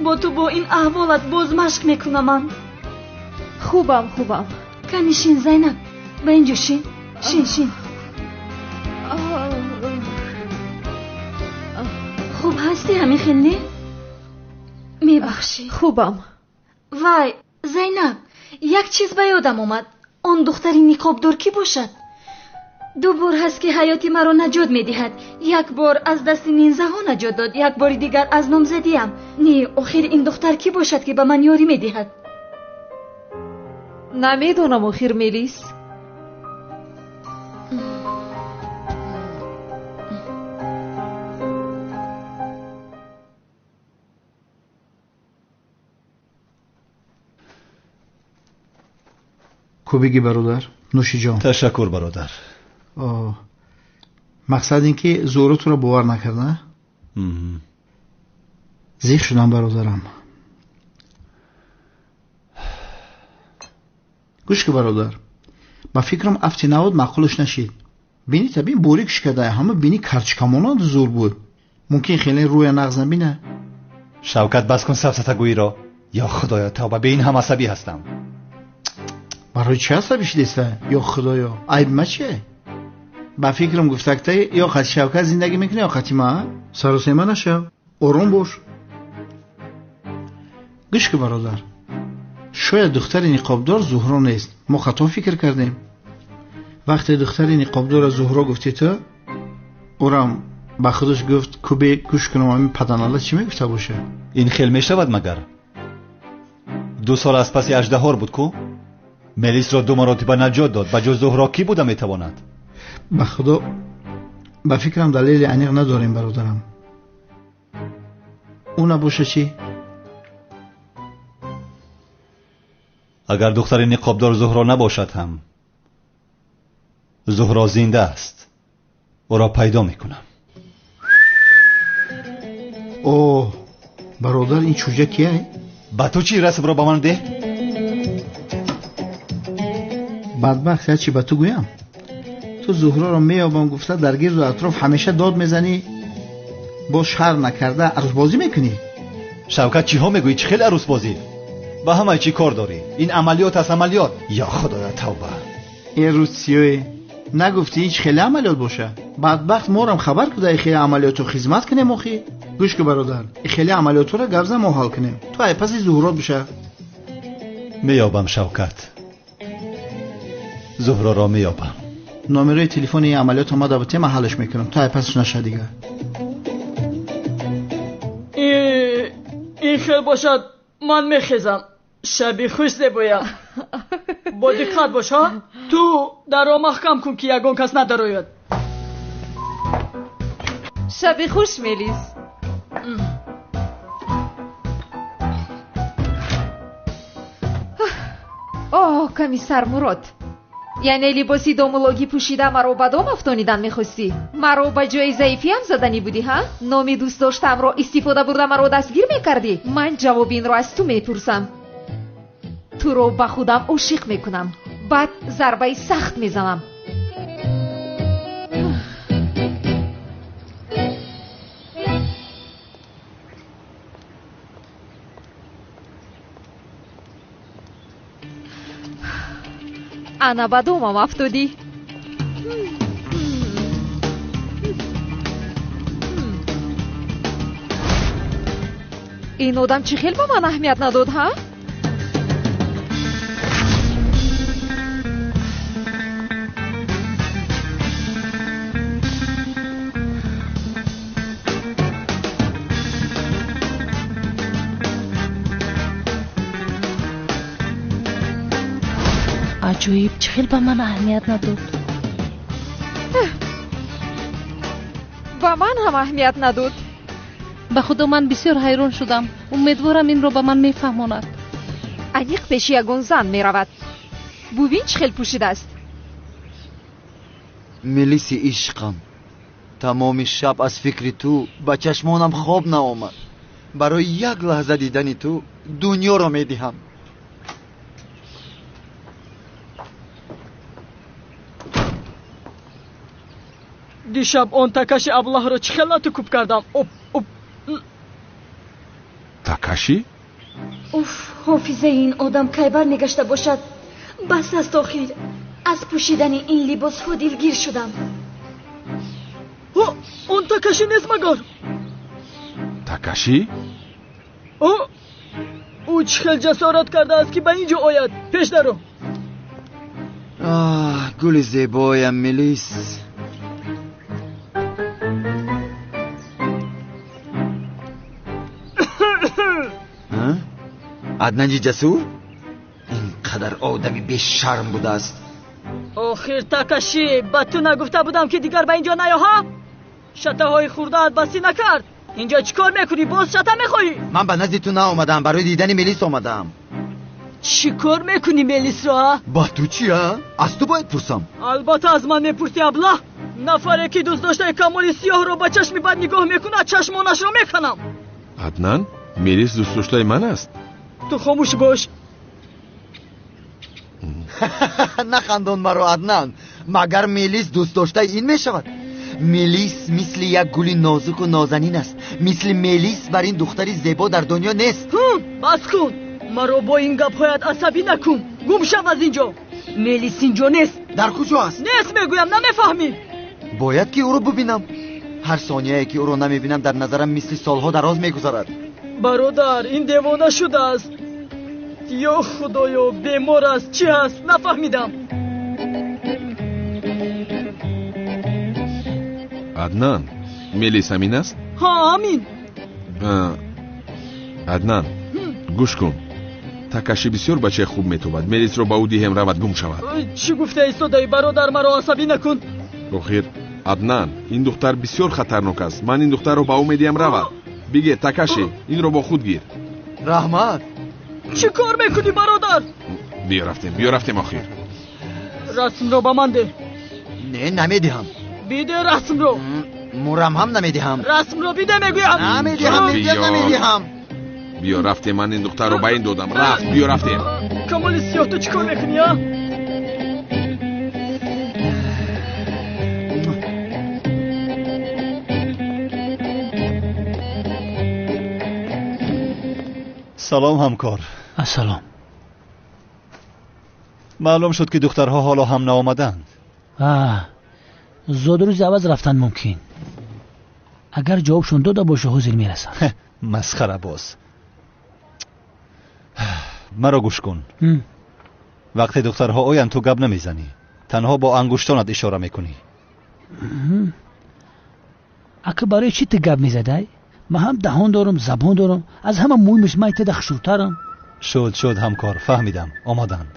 Бо ту бо ин аҳволат боз машқ мекунам ман. Хубам, хубам. Кани шин, Зайнаб, ба инҷо шин. Шин, шин. Хуб ҳастӣ ҳамин хел, не? Мебахшӣ. Хубам. Вай, Зайнаб, як чиз ба ёдам омад. Он духтари ниқобдор кӣ бошад? Ду бор ҳаст ки ҳаёти маро наҷот медиҳад. Як бор аз дасти нинзаҳо наҷот дод, як бори дигар аз номзадиам. Не, охир ин духтар кӣ бошад ки ба ман ёрӣ медиҳад? Намедонам охир, Мелис. Кубиги бародар, нӯшиҷон. Ташаккур, бародар. Мақсад ин ки Зуҳро туро бовар накард, на? Зиқ шудам, бародарам. Гӯш ки, бародар, ба фикрам афти навод маъқулаш нашид. Бини табин борик шикада, ҳама бини карчкамонанд зур буд. Мумкин хеле рӯя нағз набина. Шавкат, бас кун сафсатагӯиро. Ё худоё, тавба, бе ин ҳам асабӣ ҳастам. Барои чӣ асабӣ шудеста? Ё худоё, айб ма чие? Ба фикрам гуфтакта ё қати Шавкат зиндагӣ мекунӣ, ё қати ма? Саросема нашав, ором бош. Гӯш ки, бародар, шояд духтари ниқобдор Зуҳро нест. Мо хато фикр кардем. Вақте духтари ниқобдорро Зуҳро гуфтӣ ту, ӯрам ба худаш гуфт кубе гӯш кунам ҳамин паданала чӣ мегуфта боша. Ин хел мешавад магар? 2 сол аз паси аждаҳор буд ку? Мелисро 2 маротиба наҷот дод. Ба ҷуз Зуҳро кӣ буда метавонад? Ба худо, ба фикрам далели аниқ надорем, бародарам. Ӯ набоша чӣ? Агар духтари ниқобдор Зуҳро набошад ҳам, Зуҳро зинда аст. Ӯро пайдо мекунам. Оҳ, бародар, ин чӯҷа кия? Ба ту чӣ? Расмро ба ман деҳ. Бадбахт, ячи ба ту гӯям? Ту Зуҳроро меёбам гуфта дар гирду атроф ҳамеша дод мезанӣ, боз шарм накарда арӯсбозӣ мекунӣ. Шавкат, чиҳо мегӯӣ? Чӣ хел арӯсбозӣ? Ба ҳамаи чӣ кор дорӣ? Ин амалиёт аст, амалиёт. Ё худоя, тавба. Э рӯзсиёе, нагуфтӣ ин чӣ хеле амалиёт боша? Бадбахт, морам хабар куда и хеле амалиётро хизмат кунем охи. Гӯш ку, бародар, и хеле амалиётҳоро гап зан, мо ҳал кунем. Ту ай паси Зуҳро биша. Меёбам, Шавкат, Зуҳроро меёбам. Номерои телефони ин амалиёт омада бутем, ман ҳалш мекунам. Ту ай пасаш наша дигар. Ин хел бошад, ман мехезам. Шаби хуш, зебоя. Бо диққат бош, ҳа? Ту дарро маҳкам кун ки ягон кас надарояд. Шаби хуш, Мелис. Оҳ, комиссар Мурод, яъне либоси домулогӣ пӯшида маро ба дом афтонидан мехостӣ? Маро ба ҷои заифиам заданӣ будӣ, ҳа? Номи дӯстдоштаамро истифода бурда маро дастгир мекардӣ? Ман ҷавоби инро аз ту мепурсам. Туро ба худам ошиқ мекунам, баъд зарбаи сахт мезанам. Ана ба домам афтодӣ. Ин одам чӣ хел ба ман аҳамият надод, ҳа? Аҷоиб, чӣ хел ба ман аҳамият надод? Ба ман ҳам аҳамият надод. Ба худо ман бисёр ҳайрон шудам. Умедворам инро ба ман мефаҳмонад. Аниқ пеши ягон зан меравад. Бубин чӣ хел пӯшидааст. Мелиси ишқам, тамоми шаб аз фикри ту ба чашмонам хоб наомад. Барои як лаҳза дидани ту дунёро медиҳам. Дишаб он такаши аблаҳро чӣ хел лату кӯб кардам. Оп, оп. Такаши? Уф, ҳофизаи ин одам кай бармегашта бошад? Бас аст охир. Аз пӯшидани ин либосҳо дилгир шудам. Он такаши нест магар? Такаши? Ӯ чӣ хел ҷасорат кардааст, ки ба ин ҷо ояд? Пеш даро. Аҳ, гули зебоям Мелис. Аднанҷи ҷасур? Ин қадар одами бешарм будааст. Охир Такаши, ба ту нагуфта будам, ки дигар ба ин ҷо наё, ҳа? Шатаҳои хурдаат басӣ накард. Инҷо чӣ кор мекунӣ? Боз шата мехоҳӣ? Ман ба назди ту наомадаам, барои дидани Мелис омадаам. Чӣ кор мекунӣ Мелисро, а? Ба ту чи, а? Аз ту бояд пурсам. Албатта аз ман мепурсӣ, аблаҳ. Нафаре ки дӯстдоштаи Камоли Сиёҳро ба чашми бад нигоҳ мекунад, чашмонашро меканам. Аднан, Мелис дӯстдоштаи ман аст. Ту хомӯш бош. Нахандон маро, Аднан. Магар Мелис дӯстдоштаи ин мешавад? Мелис мисли як гули нозуку нозанин аст. Мисли Мелис бар ин духтари зебо дар дунё нест. Бас кун. Маро бо ин гапҳоят асабӣ накун. Гум шав аз ин ҷо. Мелис ин ҷо нест. Дар куҷо аст? Нест мегӯям, намефаҳмӣ. Бояд ки ӯро бубинам. Ҳар сонияе ки ӯро намебинам дар назарам мисли солҳо дароз мегузарад. Бародар, ин девона шудааст. Ё худоё, бемор аст, чӣ ҳаст? Нафаҳмидам. Аднан, Мелис ҳамин аст? Ҳа, ҳамин. Аднан, гӯш кун. Такаши бисёр бачаи хуб метобад. Мелисро ба ӯ диҳем, равад гум шавад. Чӣ гуфта истодаӣ, бародар? Маро асабӣ накун. Охир, Аднан, ин духтар бисёр хатарнок аст. Ман ин духтарро ба ӯ медиҳам, равад. Бигир, Такаши, инро бо худ гир. Раҳмат. Чӣ кор мекунӣ, бародар? Биё рафтем, биё рафтем охир. Расмро ба ман деҳ. Не, намедиҳам. Биде расмро. Мурам ҳам намедиҳам. Расмро биде мегӯям. Намедиҳам, мегӯям намедиҳам. Биё рафтем, ман ин духтарро ба ин додам. Рафт, биё рафтем. Камоли Сиёҳ, ту чӣ кор мекунӣ, а? Салом, ҳамкор. Ассалом. Маълум шуд, ки духтарҳо ҳоло ҳам наомаданд. Зодрӯзи аваз рафтан мумкин. Агар ҷавобшон дода боша, ҳозир мерасанд. Масхара боз. Маро гӯш кун. Вақте духтарҳо оянд, ту гап намезанӣ. Танҳо бо ангуштонат ишора мекунӣ. Ака, барои чӣ ту гап мезадай? Ман ҳам даҳон дорам, забон дорам. Аз ҳама муҳимаш ман теда хушрӯтарам. Шуд, шуд, ҳамкор, фаҳмидам. Омаданд.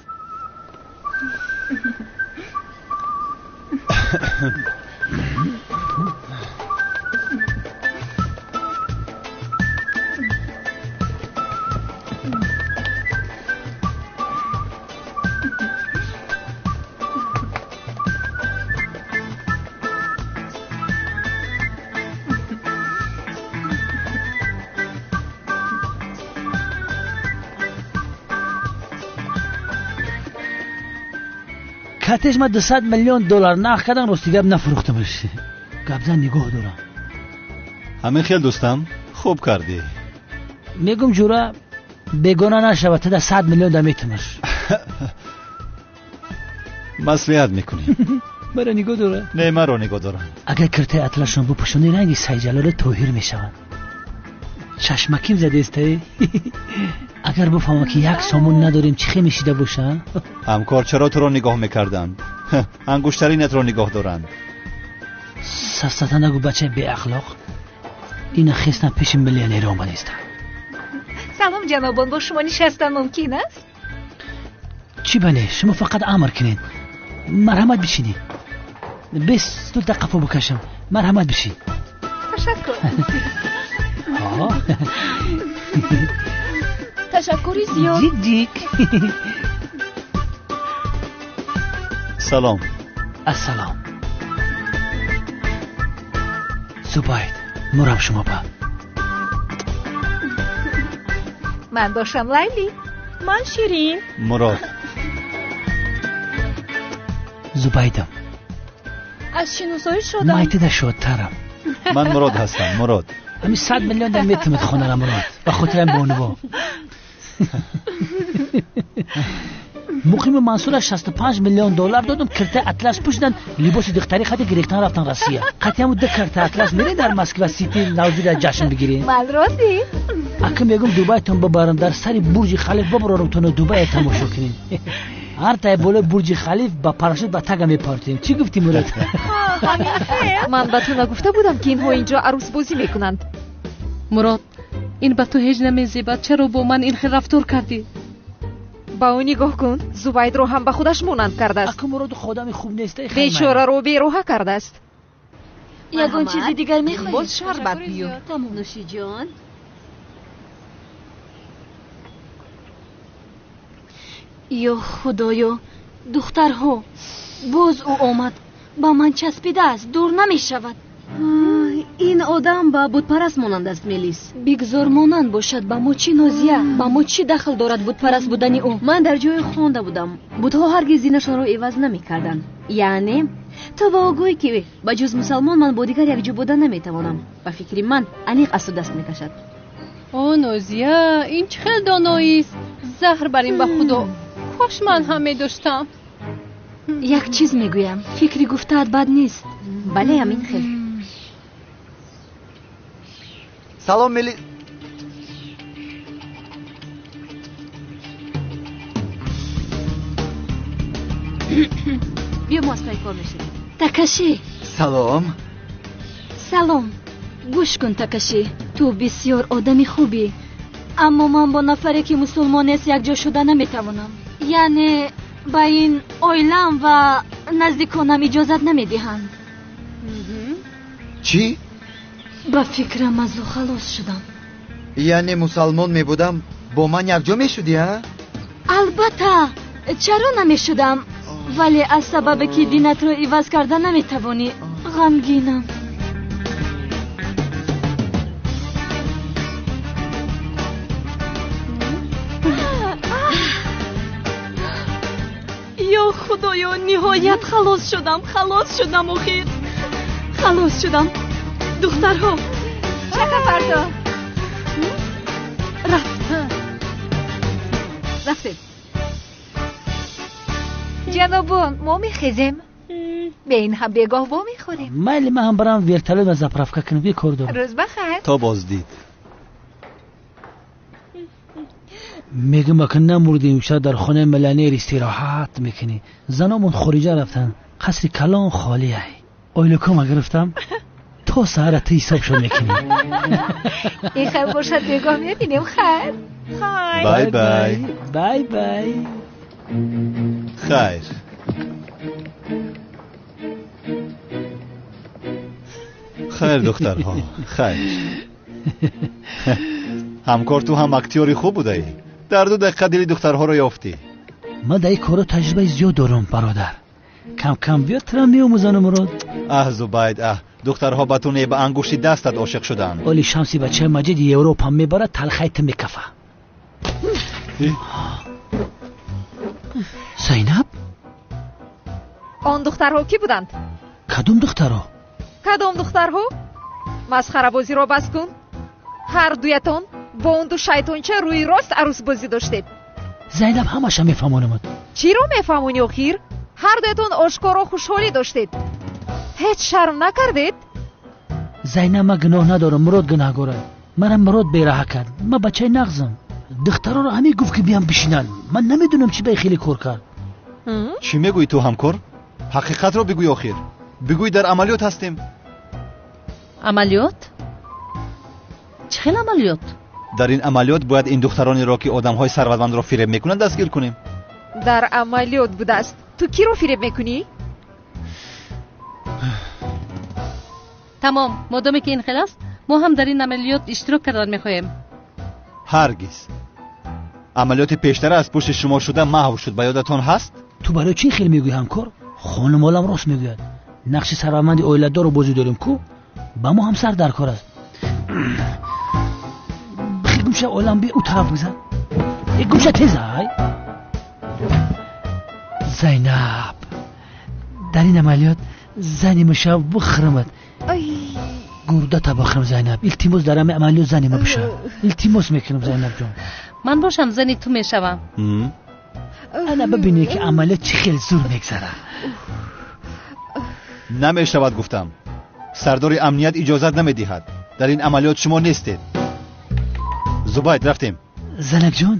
Катеш ма 200 миллион доллар нарх кардан, рости гап нафурӯхтамаш. Гапзан нигоҳ дорам. Ҳамин хел, дӯстам, хуб кардӣ. Мегум ҷура бегона нашавад, тада 100 миллион да метумаш. Маслиҳат мекунем. Маро нигоҳ дорад? Не, маро нигоҳ доранд. Агар киртаи атласшон бупӯшонӣ, ранги Сайҷалоли Тоҳир мешаванд. Чашмаким задестаи? Агар бифаҳмам ки як сомон надорем, чӣ хел мешида боша? Ҳамкор, чаро туро нигоҳ мекарданд? Ангуштаринатро нигоҳ доранд. Сафсата нагӯ, бачаи беахлоқ. Ина хестам пеши миллионер омадистам. Салом, ҷанобон, бо шумо нишастан мумкин аст? Чӣ бале, шумо фақат амр кунед. Марҳамат, бишинед. Бес стулта қафо бикашам. Марҳамат, бишин. Ташаккур. Ташаккури зиёд. Дик дик. Салом. Ассалом. Зубайд, мурам шумо ба. Ман бошам Лайли. Ман Ширин. Мурод. Зубайдам. Аз шиносоӣ шудам. Майтида шодтарам. Ман Мурод ҳастам, Мурод. Ҳамин 100 миллион дар метавонад хонара, Мурод. Ба хотирам бонуво. Муқими Мансура 65 миллион доллар додам, киртаи атлас пӯшиданд, либоси духтарӣ хати гирифтан рафтан Россия. Қатъи ду карта атлас мере дар Москва Сити навзира ҷашн бигирем. Ман розӣ. Ака мегум, Дубайтон бибарам, дар сари Бурҷи Халиф бибарорам, туно Дубая тамошо кунем. Ҳар тай болои Бурҷи Халиф ба парашют ба тага мепартем. Чӣ гуфтӣ, Мурод? Ман ба ту нагуфта будам, ки инҳо инҷо арӯсбозӣ мекунанд? Мурод, ин ба ту ҳеҷ намезебад. Чаро бо ман ин хел рафтор кардӣ? Ба ӯ нигоҳ кун, Зубайдро ҳам ба худаш монанд кардааст. Ака, Мурод одами хуб нест. Бечораро бероҳа кардааст. Ягон чизи дигар мехоҳед? Боз шарбат биё. Нӯшиҷон. Ё худоё, духтарҳо, боз ӯ омад, ба ман часпидааст, дур намешавад. Ин одам ба бутпараст монанд аст, Мелис. Бигзор монанд бошад, ба мо чӣ, Нозия? Ба мо чӣ дахл дорад бутпараст будани ӯ? Ман дар ҷое хонда будам, бутҳо ҳаргиз динашонро иваз намекарданд. Яъне ту ба ӯ гӯй, ки ба ҷуз мусалмон ман бо дигар якҷо буда наметавонам. Ба фикри ман, аниқ аз ту даст мекашад. О, Нозия, ин чӣ хел доноист! Заҳр бар ин, ба худо, кош ман ҳам медоштам. Як чиз мегӯям, фикри гуфтаат бад нест. Бале, ҳамин хел. Салом, Мели. Биё, мо аз пай кор мешавем. Такаши. Салом. Салом. Гӯш кун, Такаши, ту бисёр одами хубӣ, аммо ман бо нафаре, ки мусулмон нест, якҷо шуда наметавонам. Яъне ба ин оилам ва наздиконам иҷозат намедиҳанд. Чӣ? Ба фикрам, аз ӯ халос шудам. Яъне мусалмон мебудам, бо ман якҷо мешудӣ, а? Албатта, чаро намешудам, вале аз сабабе ки динатро иваз карда наметавонӣ, ғамгинам. Ё худоё, ниҳоят халос шудам, халос шудам, охир халос шудам. Духтарҳо, чака фардо рафт. Рафтем. Ҷанобон, мо мехезем, бе ин ҳам бегоҳ вомехӯрем. Майли, ман ҳам барам вертолёт ва заправка кунам, ки кор дорам. Рӯз бахайр. То боздид. Мегӯм, ака намурдем, шояд дар хонаи миллионер истироҳат мекунӣ. Заномон хориҷа рафтанд, қасри калон холӣ. Ай ойлукома гирифтам, то саҳара ту ҳисобшон мекунӣ. Ин хел бошад, бегоҳ мебинем. Хайр. Бай бай. Бай бай. Хайр. Хайр, духтарҳо, хайр. Ҳамкор, ту ҳам актёри хуб будаӣ. Дар 2 дақиқа дили духтарҳоро ёфтӣ. Ман дар ин корро таҷрибаи зиёд дорам, бародар. Кам кам биё, тура меомӯзану, Мурод. Аҳ, Зубайд, аҳ, духтарҳо ба ту не, ба ангушти дастат ошиқ шуданд. Оли Шамси бачаи Маҷиди Европа мебарад, талхаи ту мекафа. Зайнаб? Он духтарҳо кӣ буданд? Кадом духтарҳо? Кадом духтарҳо? Масхарабозиро бас кун. Ҳар дуятон бо он ду шайтонча рӯи рост арӯсбозӣ доштед. Зайнаб, ҳамаша мефаҳмонамад. Чиро мефаҳмонӣ охир? Ҳар дуятон ошкоро хушҳолӣ доштед. Ҳеҷ шарм накардед? Зайнаб, ман гуноҳ надорам, Мурод гунаҳгор аст. Мара Мурод бераҳа кард. Ман бачаи нағзам. Духтароро ҳамин гуфт, ки биям бишинанд. Ман намедонам чӣ ба хеле кор кард. Чӣ мегӯӣ ту, ҳамкор? Ҳақиқатро бигӯй охир. Бигӯй дар амалиёт ҳастем. Амалиёт? Чӣ хел амалиёт? Дар ин амалиёт бояд ин духтаронеро, ки одамҳои сарватмандро фиреб мекунанд, дастгир кунем. Дар амалиёт будааст. Ту киро фиреб мекунӣ? Тамом, модоме ки ин хел аст, мо ҳам дар ин амалиёт иштирок кардан мехоҳем. Ҳаргиз. Амалиёти пештара аз пушти шумо шуда маҳв шуд, ба ёдатон ҳаст? Ту барои чӣ хел мегӯӣ, ҳамкор? Хонумолам рост мегӯяд. Нақши сарватманди оиладорро бозӣ дорем ку? Ба мо ҳам сар дар кор аст. Бихел гумша, олам би ӯ тараф бизан. Э гумша, тез ай. Зайнаб, дар ин амалиёт зани мешав, бихӯрамад. Гурдата бихӯрам, Зайнаб. Илтимос, дар ҳамин амалиёт зани ма бишав. Илтимос мекунам, Зайнаб ҷон. Ман бошам зани ту мешавам. Ана бибинед, ки амалиёт чӣ хел зур мегзарад. Намешавад, гуфтам. Сардори амният иҷозат намедиҳад. Дар ин амалиёт шумо нестед. Зубайд, рафтем. Занакҷон,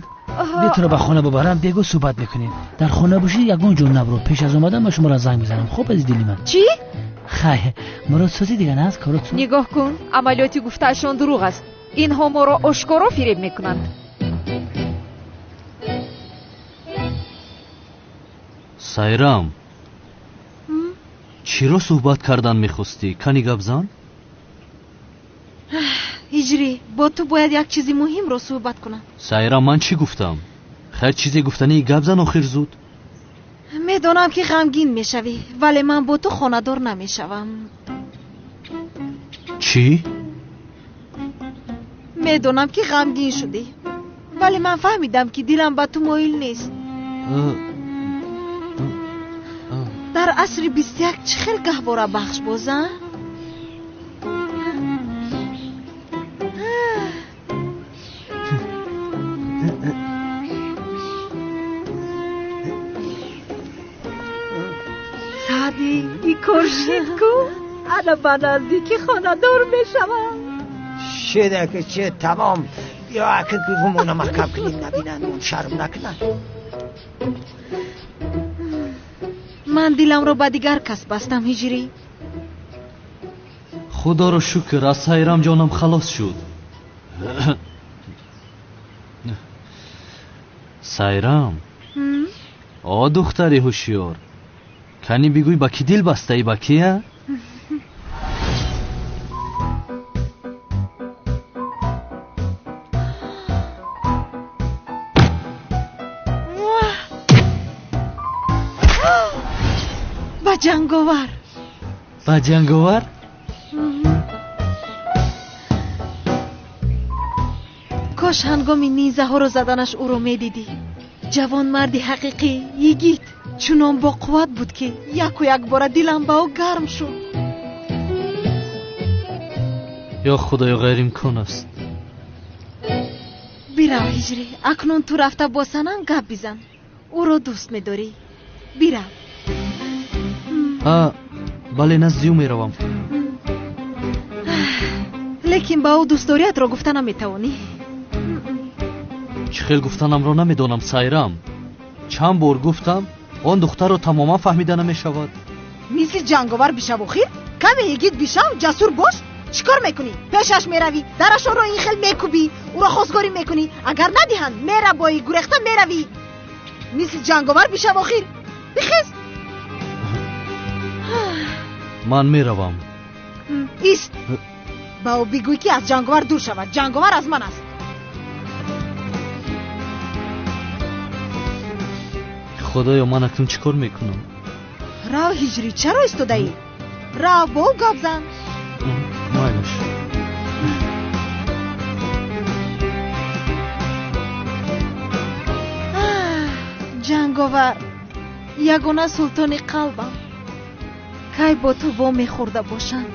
биё туро ба хона бубарам, бего суҳбат мекунем. Дар хона бошӣ, ягон ҷо набро. Пеш аз омадан ман шуморо занг мезанам. Хуб, азиз дили ман? Чӣ? Хай, Мурод, созӣ дигар аст корот? Нигоҳ кун, амалиёти гуфтаашон дурӯғ аст. Инҳо моро ошкоро фиреб мекунанд. Сайрам, чиро суҳбат кардан мехостӣ? Кани гап зан. Ҳиҷрӣ, бо ту бояд як чизи муҳимро суҳбат кунам. Сайрам, ман чӣ гуфтам? Хайр, чизе гуфтании, гап зан охир, зуд. Медонам, ки ғамгин мешавӣ, вале ман бо ту хонадор намешавам. Чӣ? Медонам, ки ғамгин шудӣ, вале ман фаҳмидам, ки дилам ба ту моил нест. Дар асри 21 чӣ хел гаҳвора бахш боза? Саъди, и кор шид ку, ана ба наздикӣ хонадор мешавам. Шида ки че, тамом. Ё ака, гувумона маҳкам кунем, набинанд, он шарм накунанд. Ман диламро ба дигар кас бастам, Ҳиҷрӣ. Худоро шукр, аз Сайрам ҷонам халос шуд. Сайрам, о духтари ҳушёр, кани бигӯй, ба кӣ дил бастаӣ, ба кия? Ба ҷанговар. Ба ҷанговар? Кош ҳангоми низаҳоро заданаш ӯро медидӣ. Ҷавонмарди ҳақиқӣ, йигит, чунон боқувват буд, ки яку якбора дилам ба ӯ гарм шуд. Ё Худоё, ғайриимкон аст. Бирав, Ҳиҷрӣ, акнун ту рафта бо Санам гап бизан. Ӯро дӯст медорӣ, бирав. А, бале, назди ӯ меравам. Лекин ба ӯ дӯстдориятро гуфта наметавонӣ. Чӣ хел гуфтанамро намедонам, Сайрам. Чанд бор гуфтам, он духтарро тамоман фаҳмида намешавад. Мисли ҷанговар бишав охир, каме йигит бишав, ҷасур бош. Чӣ кор мекунӣ? Пешаш меравӣ, дарашонро ин хел мекӯбӣ, ӯро хостгорӣ мекунӣ. Агар надиҳанд, мерабоӣ, гурехта меравӣ. Мисли ҷанговар бишав охир, бихез. Ман меравам. Ист, ба ӯ бигӯй, ки аз ҷанговар дур шавад. Ҷанговар аз ман аст. Худоё, ман акнун чӣ кор мекунам? Рав, Ҳиҷрӣ, чаро истодаӣ? Рав, бо ӯ гап зан. Майлаш. Ҷанговар, ягона султони қалбам, кай бо ту вомехӯрда бошам?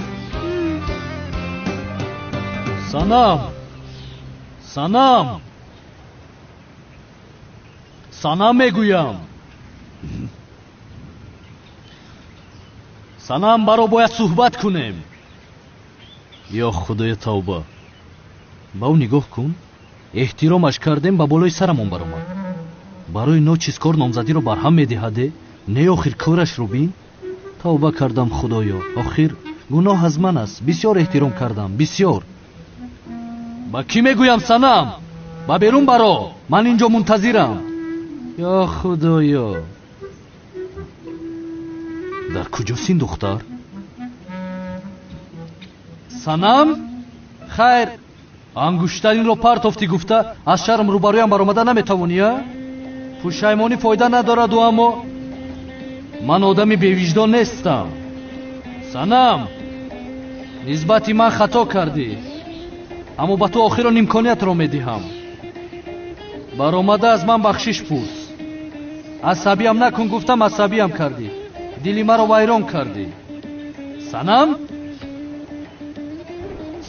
Санам, Санам, Санам мегӯям. Санам, баро бояд суҳбат кунем. Ё худоя, тавба. Ба ӯ нигоҳ кун. Эҳтиромаш кардем, ба болои сарамон баромад. Барои ночиз кор номзадиро барҳам медиҳаде? Не, охир корашро бин. Тавба кардам, худоё. Охир гуноҳ аз ман аст. Бисёр эҳтиром кардам, бисёр. Ба кӣ мегӯям, Санам? Ба берун баро, ман инҷо мунтазирам. Ё худоё, дар куҷост ин духтар? Санам, хайр, ангуштаринро партофтӣ гуфта аз шарм рӯбарӯям баромада наметавонӣ, а? Пушаймонӣ фоида надораду, аммо ман одами бевиҷдон нестам. Санам, нисбати ман хато кардӣ, аммо ба ту охирон имкониятро медиҳам. Баромада аз ман бахшиш пурс. Асабиям накун гуфтам, асабиям кардӣ. Дили маро вайрон кардӣ. Санам?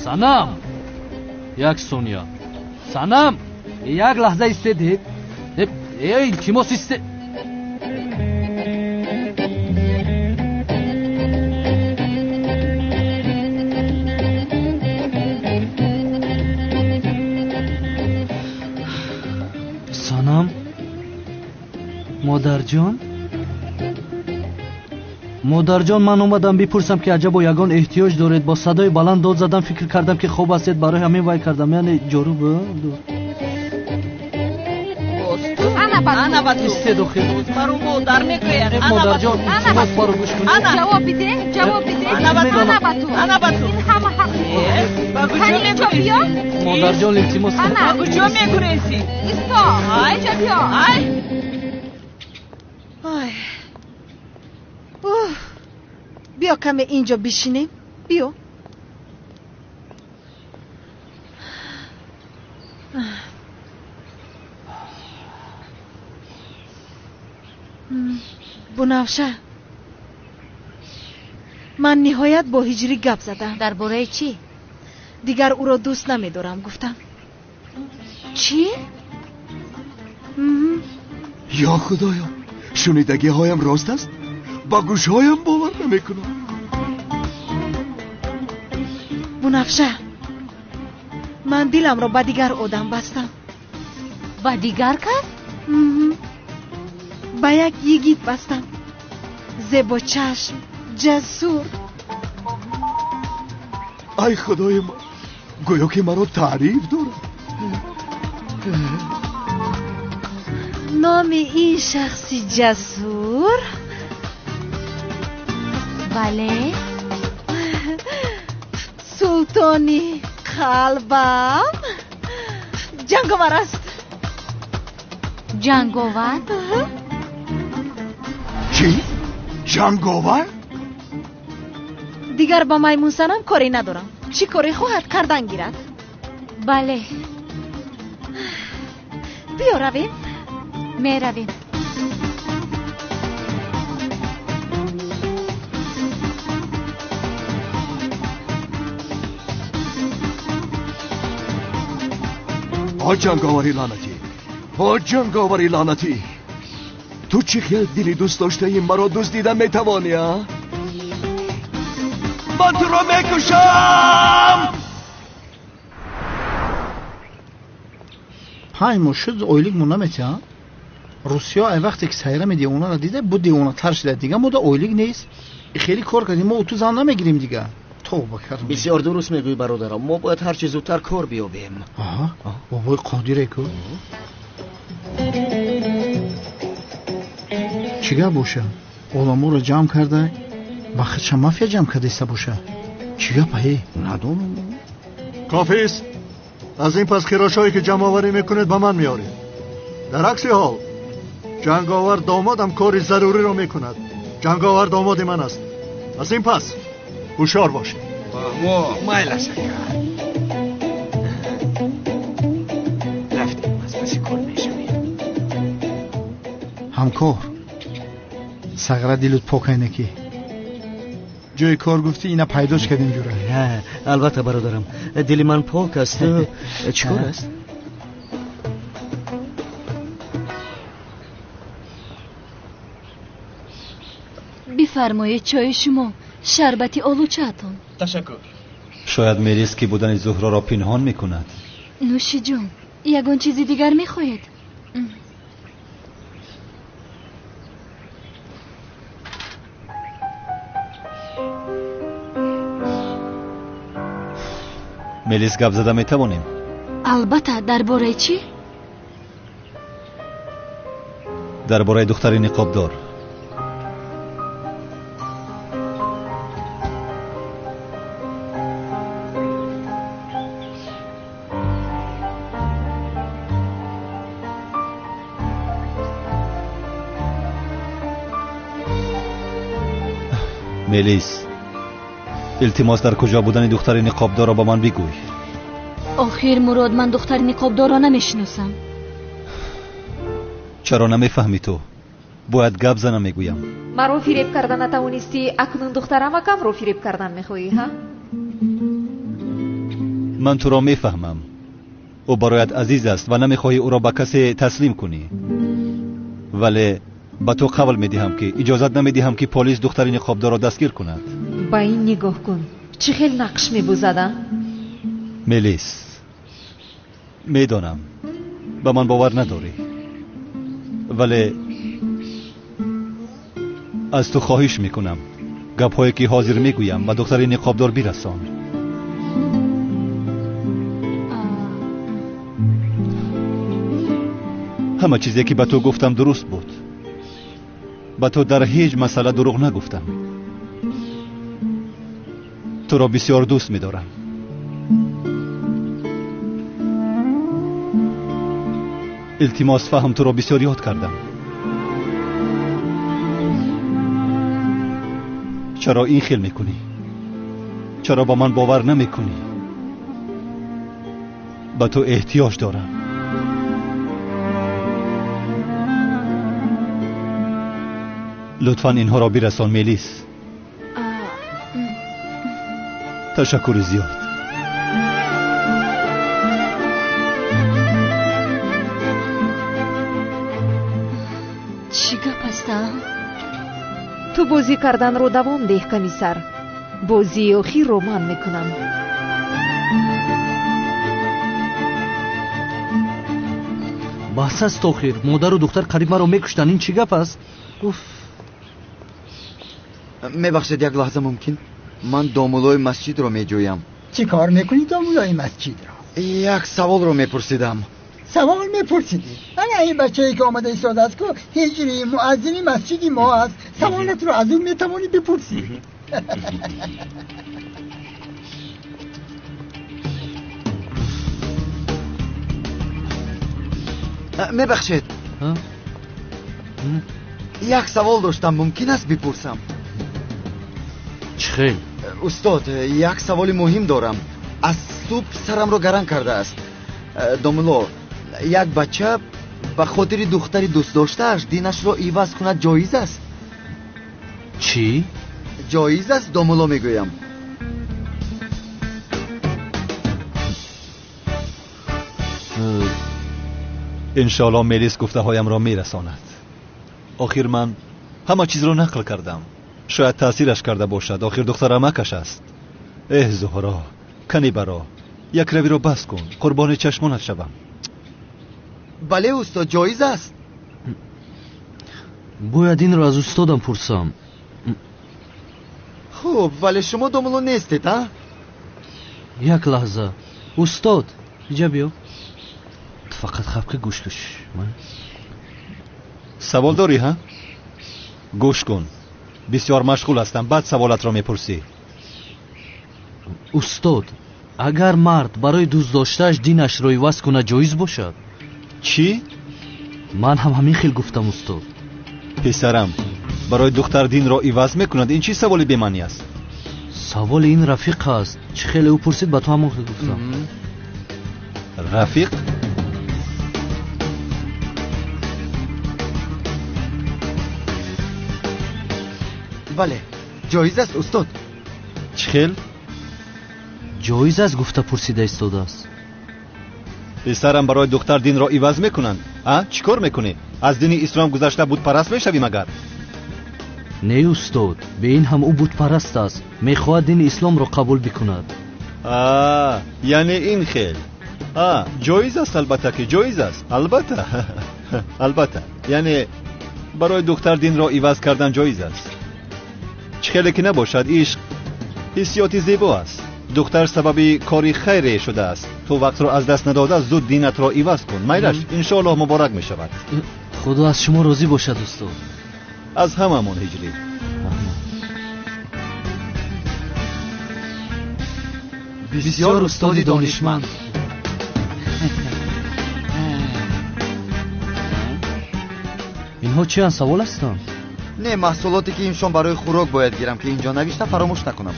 Санам! Як сония. Санам! Як лаҳза истедед. Э, илтимос, исте. Санам? Модарҷон? Модарҷон, ман омадам бипурсам ки аҷабо ягон эҳтиёҷ доред. Бо садои баланд дод задам, фикр кардам ки хоб ҳастед, барои ҳамин вай кардам. Яъне ҷоруб. Ана ба ту. Истед охир. Маро модар мегӯяд. Модарҷон, илтимос, маро гӯш кунед. Ҷавоб биде, ҷавоб биде. Ана ба ту. Ана ба ту. Ана ба ту. Ин ҳама ҳақ. Ба куҷо мегурезӣ? Модарҷон, илтимос. Ба куҷо мегурезӣ? Исто. Инҷо биё. Ай. Ай. Биё каме инҷо бишинем. Биё. Бунафша, ман ниҳоят бо Ҳиҷрӣ гап задам. Дар бораи чӣ? Дигар ӯро дӯст намедорам, гуфтам. Чӣ? Ё худоё, шунидагиҳоям рост аст? Ба гӯшҳоям бовар намекунам. Бунафша, ман диламро ба дигар одам бастам. Ба дигар кас? Ба як йигит бастам. Зебочашм, ҷасур. Ай худои ман, гӯё ки маро таъриф дорад. Номи ин шахси ҷасур? Бале. Султони қалбам Ҷанговар аст. Ҷанговар? Чӣ? Ҷанговар? Дигар ба маймунсанам коре надорам. Чӣ коре хоҳад кардан гирад? Бале. Биё равем. Меравем. О ҷанговари лаънатӣ! О ҷанговари лаънатӣ! Ту чӣ хел дили дӯст доштаи маро дуздида метавонӣ, а? Ман туро мекушам! 5 моҳ шуд ойлик мо наметиҳам. Русиё ай вақте ки сайрами девонаро дида, бу девонатар шуда. Дига мода ойлик нест. Хеле кор кардем, мо уту зан намегирем дига. Тавба кардем. Бисёр дуруст мегӯӣ, бародарам. Мо бояд ҳарчи зудтар кор биёбем. Аҳа, бобои Қодире ку. Чӣ гап боша? Оламоро ҷамъ карда, ба худша мафия ҷамъ кардаиста боша. Чӣ гап ае? Надонам. Кофист. Аз ин пас хирошҳое ки ҷамъоварӣ мекунед ба ман меоред. Дар акси ҳол ҷанговар домодам кори заруриро мекунад. Ҷанговар домоди ман аст. Аз ин пас ҳушёр бошед. Фаҳмо, майлаш ака. Рафтем, аз паси кор мешавем. Ҳамкор, сағра дилут пок айнаки. Ҷои кор гуфтӣ, ина пайдош кардем ҷура. Албатта, бародарам, дили ман пок аст. Чӣ кор аст? Бифармоед чои шумо. Шарбати олучаатон. Ташаккур. Шояд Мелис ки будани Зуҳроро пинҳон мекунад. Нӯши ҷон, ягон чизи дигар мехоҳед? Мелис, гап зада метавонем? Албатта, дар бораи чӣ? Дар бораи духтари ниқобдор. Мелис, илтимос, дар куҷо будани духтари ниқобдорро ба ман бигӯй. Охир Мурод, ман духтари ниқобдорро намешиносам. Чаро намефаҳмӣ ту? Бояд гап занам, мегӯям. Маро фиреб карда натавонистӣ, акнун духтарамакамро фиреб кардан мехоҳӣ, ҳа? Ман туро мефаҳмам. Ӯ бароят азиз аст ва намехоҳӣ ӯро ба касе таслим кунӣ. Вале ба ту қавл медиҳам, ки иҷозат намедиҳам, ки полис духтари ниқобдорро дастгир кунад. Ба ин нигоҳ кун, чӣ хел нақш мебозад, а? Мелис, медонам, ба ман бовар надорӣ, вале аз ту хоҳиш мекунам, гапҳое ки ҳозир мегӯям, ба духтари ниқобдор бирасон. Ҳама чизе ки ба ту гуфтам дуруст буд. Ба ту дар ҳеҷ масъала дурӯғ нагуфтам. Туро бисёр дӯст медорам. Илтимос фаҳм, туро бисёр ёд кардам. Чаро ин хел мекунӣ? Чаро ба ман бовар намекунӣ? Ба ту эҳтиёҷ дорам. Лутфан инҳоро бирасон, Мелис. Ташаккури зиёд. Чӣ гап аст, а? Ту бозӣ карданро давом деҳ, комиссар. Бозии охирро ман мекунам. Бас аст охир. Модару духтар қариб маро мекуштанд. Ин чӣ гап аст? Уф. Мебахшед, як лаҳза мумкин? Ман домулои масҷидро меҷӯям. Чӣ кор мекунӣ домулои масҷидро? Як саволро мепурсидам. Савол мепурсидӣ? Ана ин бачае ки омада истодааст ку, ҳиҷри муаззини масҷиди мо аст. Саволатро аз ӯ метавонӣ бипурсӣ. Мебахшед, як савол доштам, мумкин аст бипурсам? Чӣ хел? Устод, як саволи муҳим дорам. Аз субҳ сарамро гаран кардааст. Домуло, як бача ба хотири духтари дӯстдоштааш динашро иваз кунад ҷоиз аст? Чӣ? Ҷоиз аст, домуло, мегӯям. Иншоалло Мелис гуфтаҳоямро мерасонад. Охир ман ҳама чизро нақл кардам. Шояд таъсираш карда бошад. Охир духтарамакаш аст. Эҳ, Зуҳро, кани баро, як равиро бас кун, қурбони чашмонат шавам. Бале, устод, ҷоиз аст. Бояд инро аз устодам пурсам. Хуб, вале шумо домуло нестед, а? Як лаҳза. Устод, иҷа биё. Ту фақат хапка гӯш куш. Савол дорӣ, ҳа? Гӯш кун. Бисёр машғул ҳастам, баъд саволатро мепурсӣ. Устод, агар мард барои дӯстдоштааш динашро иваз кунад ҷоиз бошад? Чӣ? Ман ҳам ҳамин хел гуфтам, устод. Писарам, барои духтар динро иваз мекунад, ин чӣ саволи бемаънӣ аст? Саволи ин рафиқ аст. Чӣ хеле ӯ пурсид, ба ту ҳамон хел гуфтам. Рафиқ? Бале, ҷоиз аст, устод. Чӣ хел? Ҷоиз аст гуфта пурсида истодааст. Писарам, барои духтар динро иваз мекунанд, а? Чӣ кор мекунӣ? Аз дини ислом гузашта бутпараст мешавӣ магар? Не устод, бе ин ҳам ӯ бутпараст аст, мехоҳад дини исломро қабул бикунад. А, яъне ин хел. А, ҷоиз аст, албатта ки ҷоиз аст, албатта, албатта. Яъне барои духтар динро иваз кардан ҷоиз аст. Чӣ хеле ки набошад, ишқ ҳиссиёти зебо аст. Духтар сабаби кори хайре шудааст. Ту вақтро аз даст надода зуд динатро иваз кун. Майлаш, иншоаллоҳ муборак мешавад. Худо аз шумо розӣ бошад, устод. Аз ҳамамон, Ҳиҷрӣ. Бисёр устоди донишманд. Инҳо чианд, савол ҳастанд? Не, маҳсулоте ки имшон барои хӯрок бояд гирам, ки инҷо навишта фаромӯш накунам.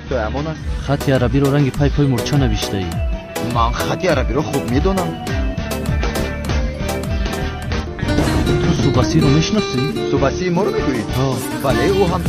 Ту амон аст. Хати арабиро ранги пай пои мурча навиштаӣ. Ман хати арабиро хуб медонам. Ту Субасиро мешиносӣ? Субасии моро мегӯӣ? Бале, ӯ ҳам.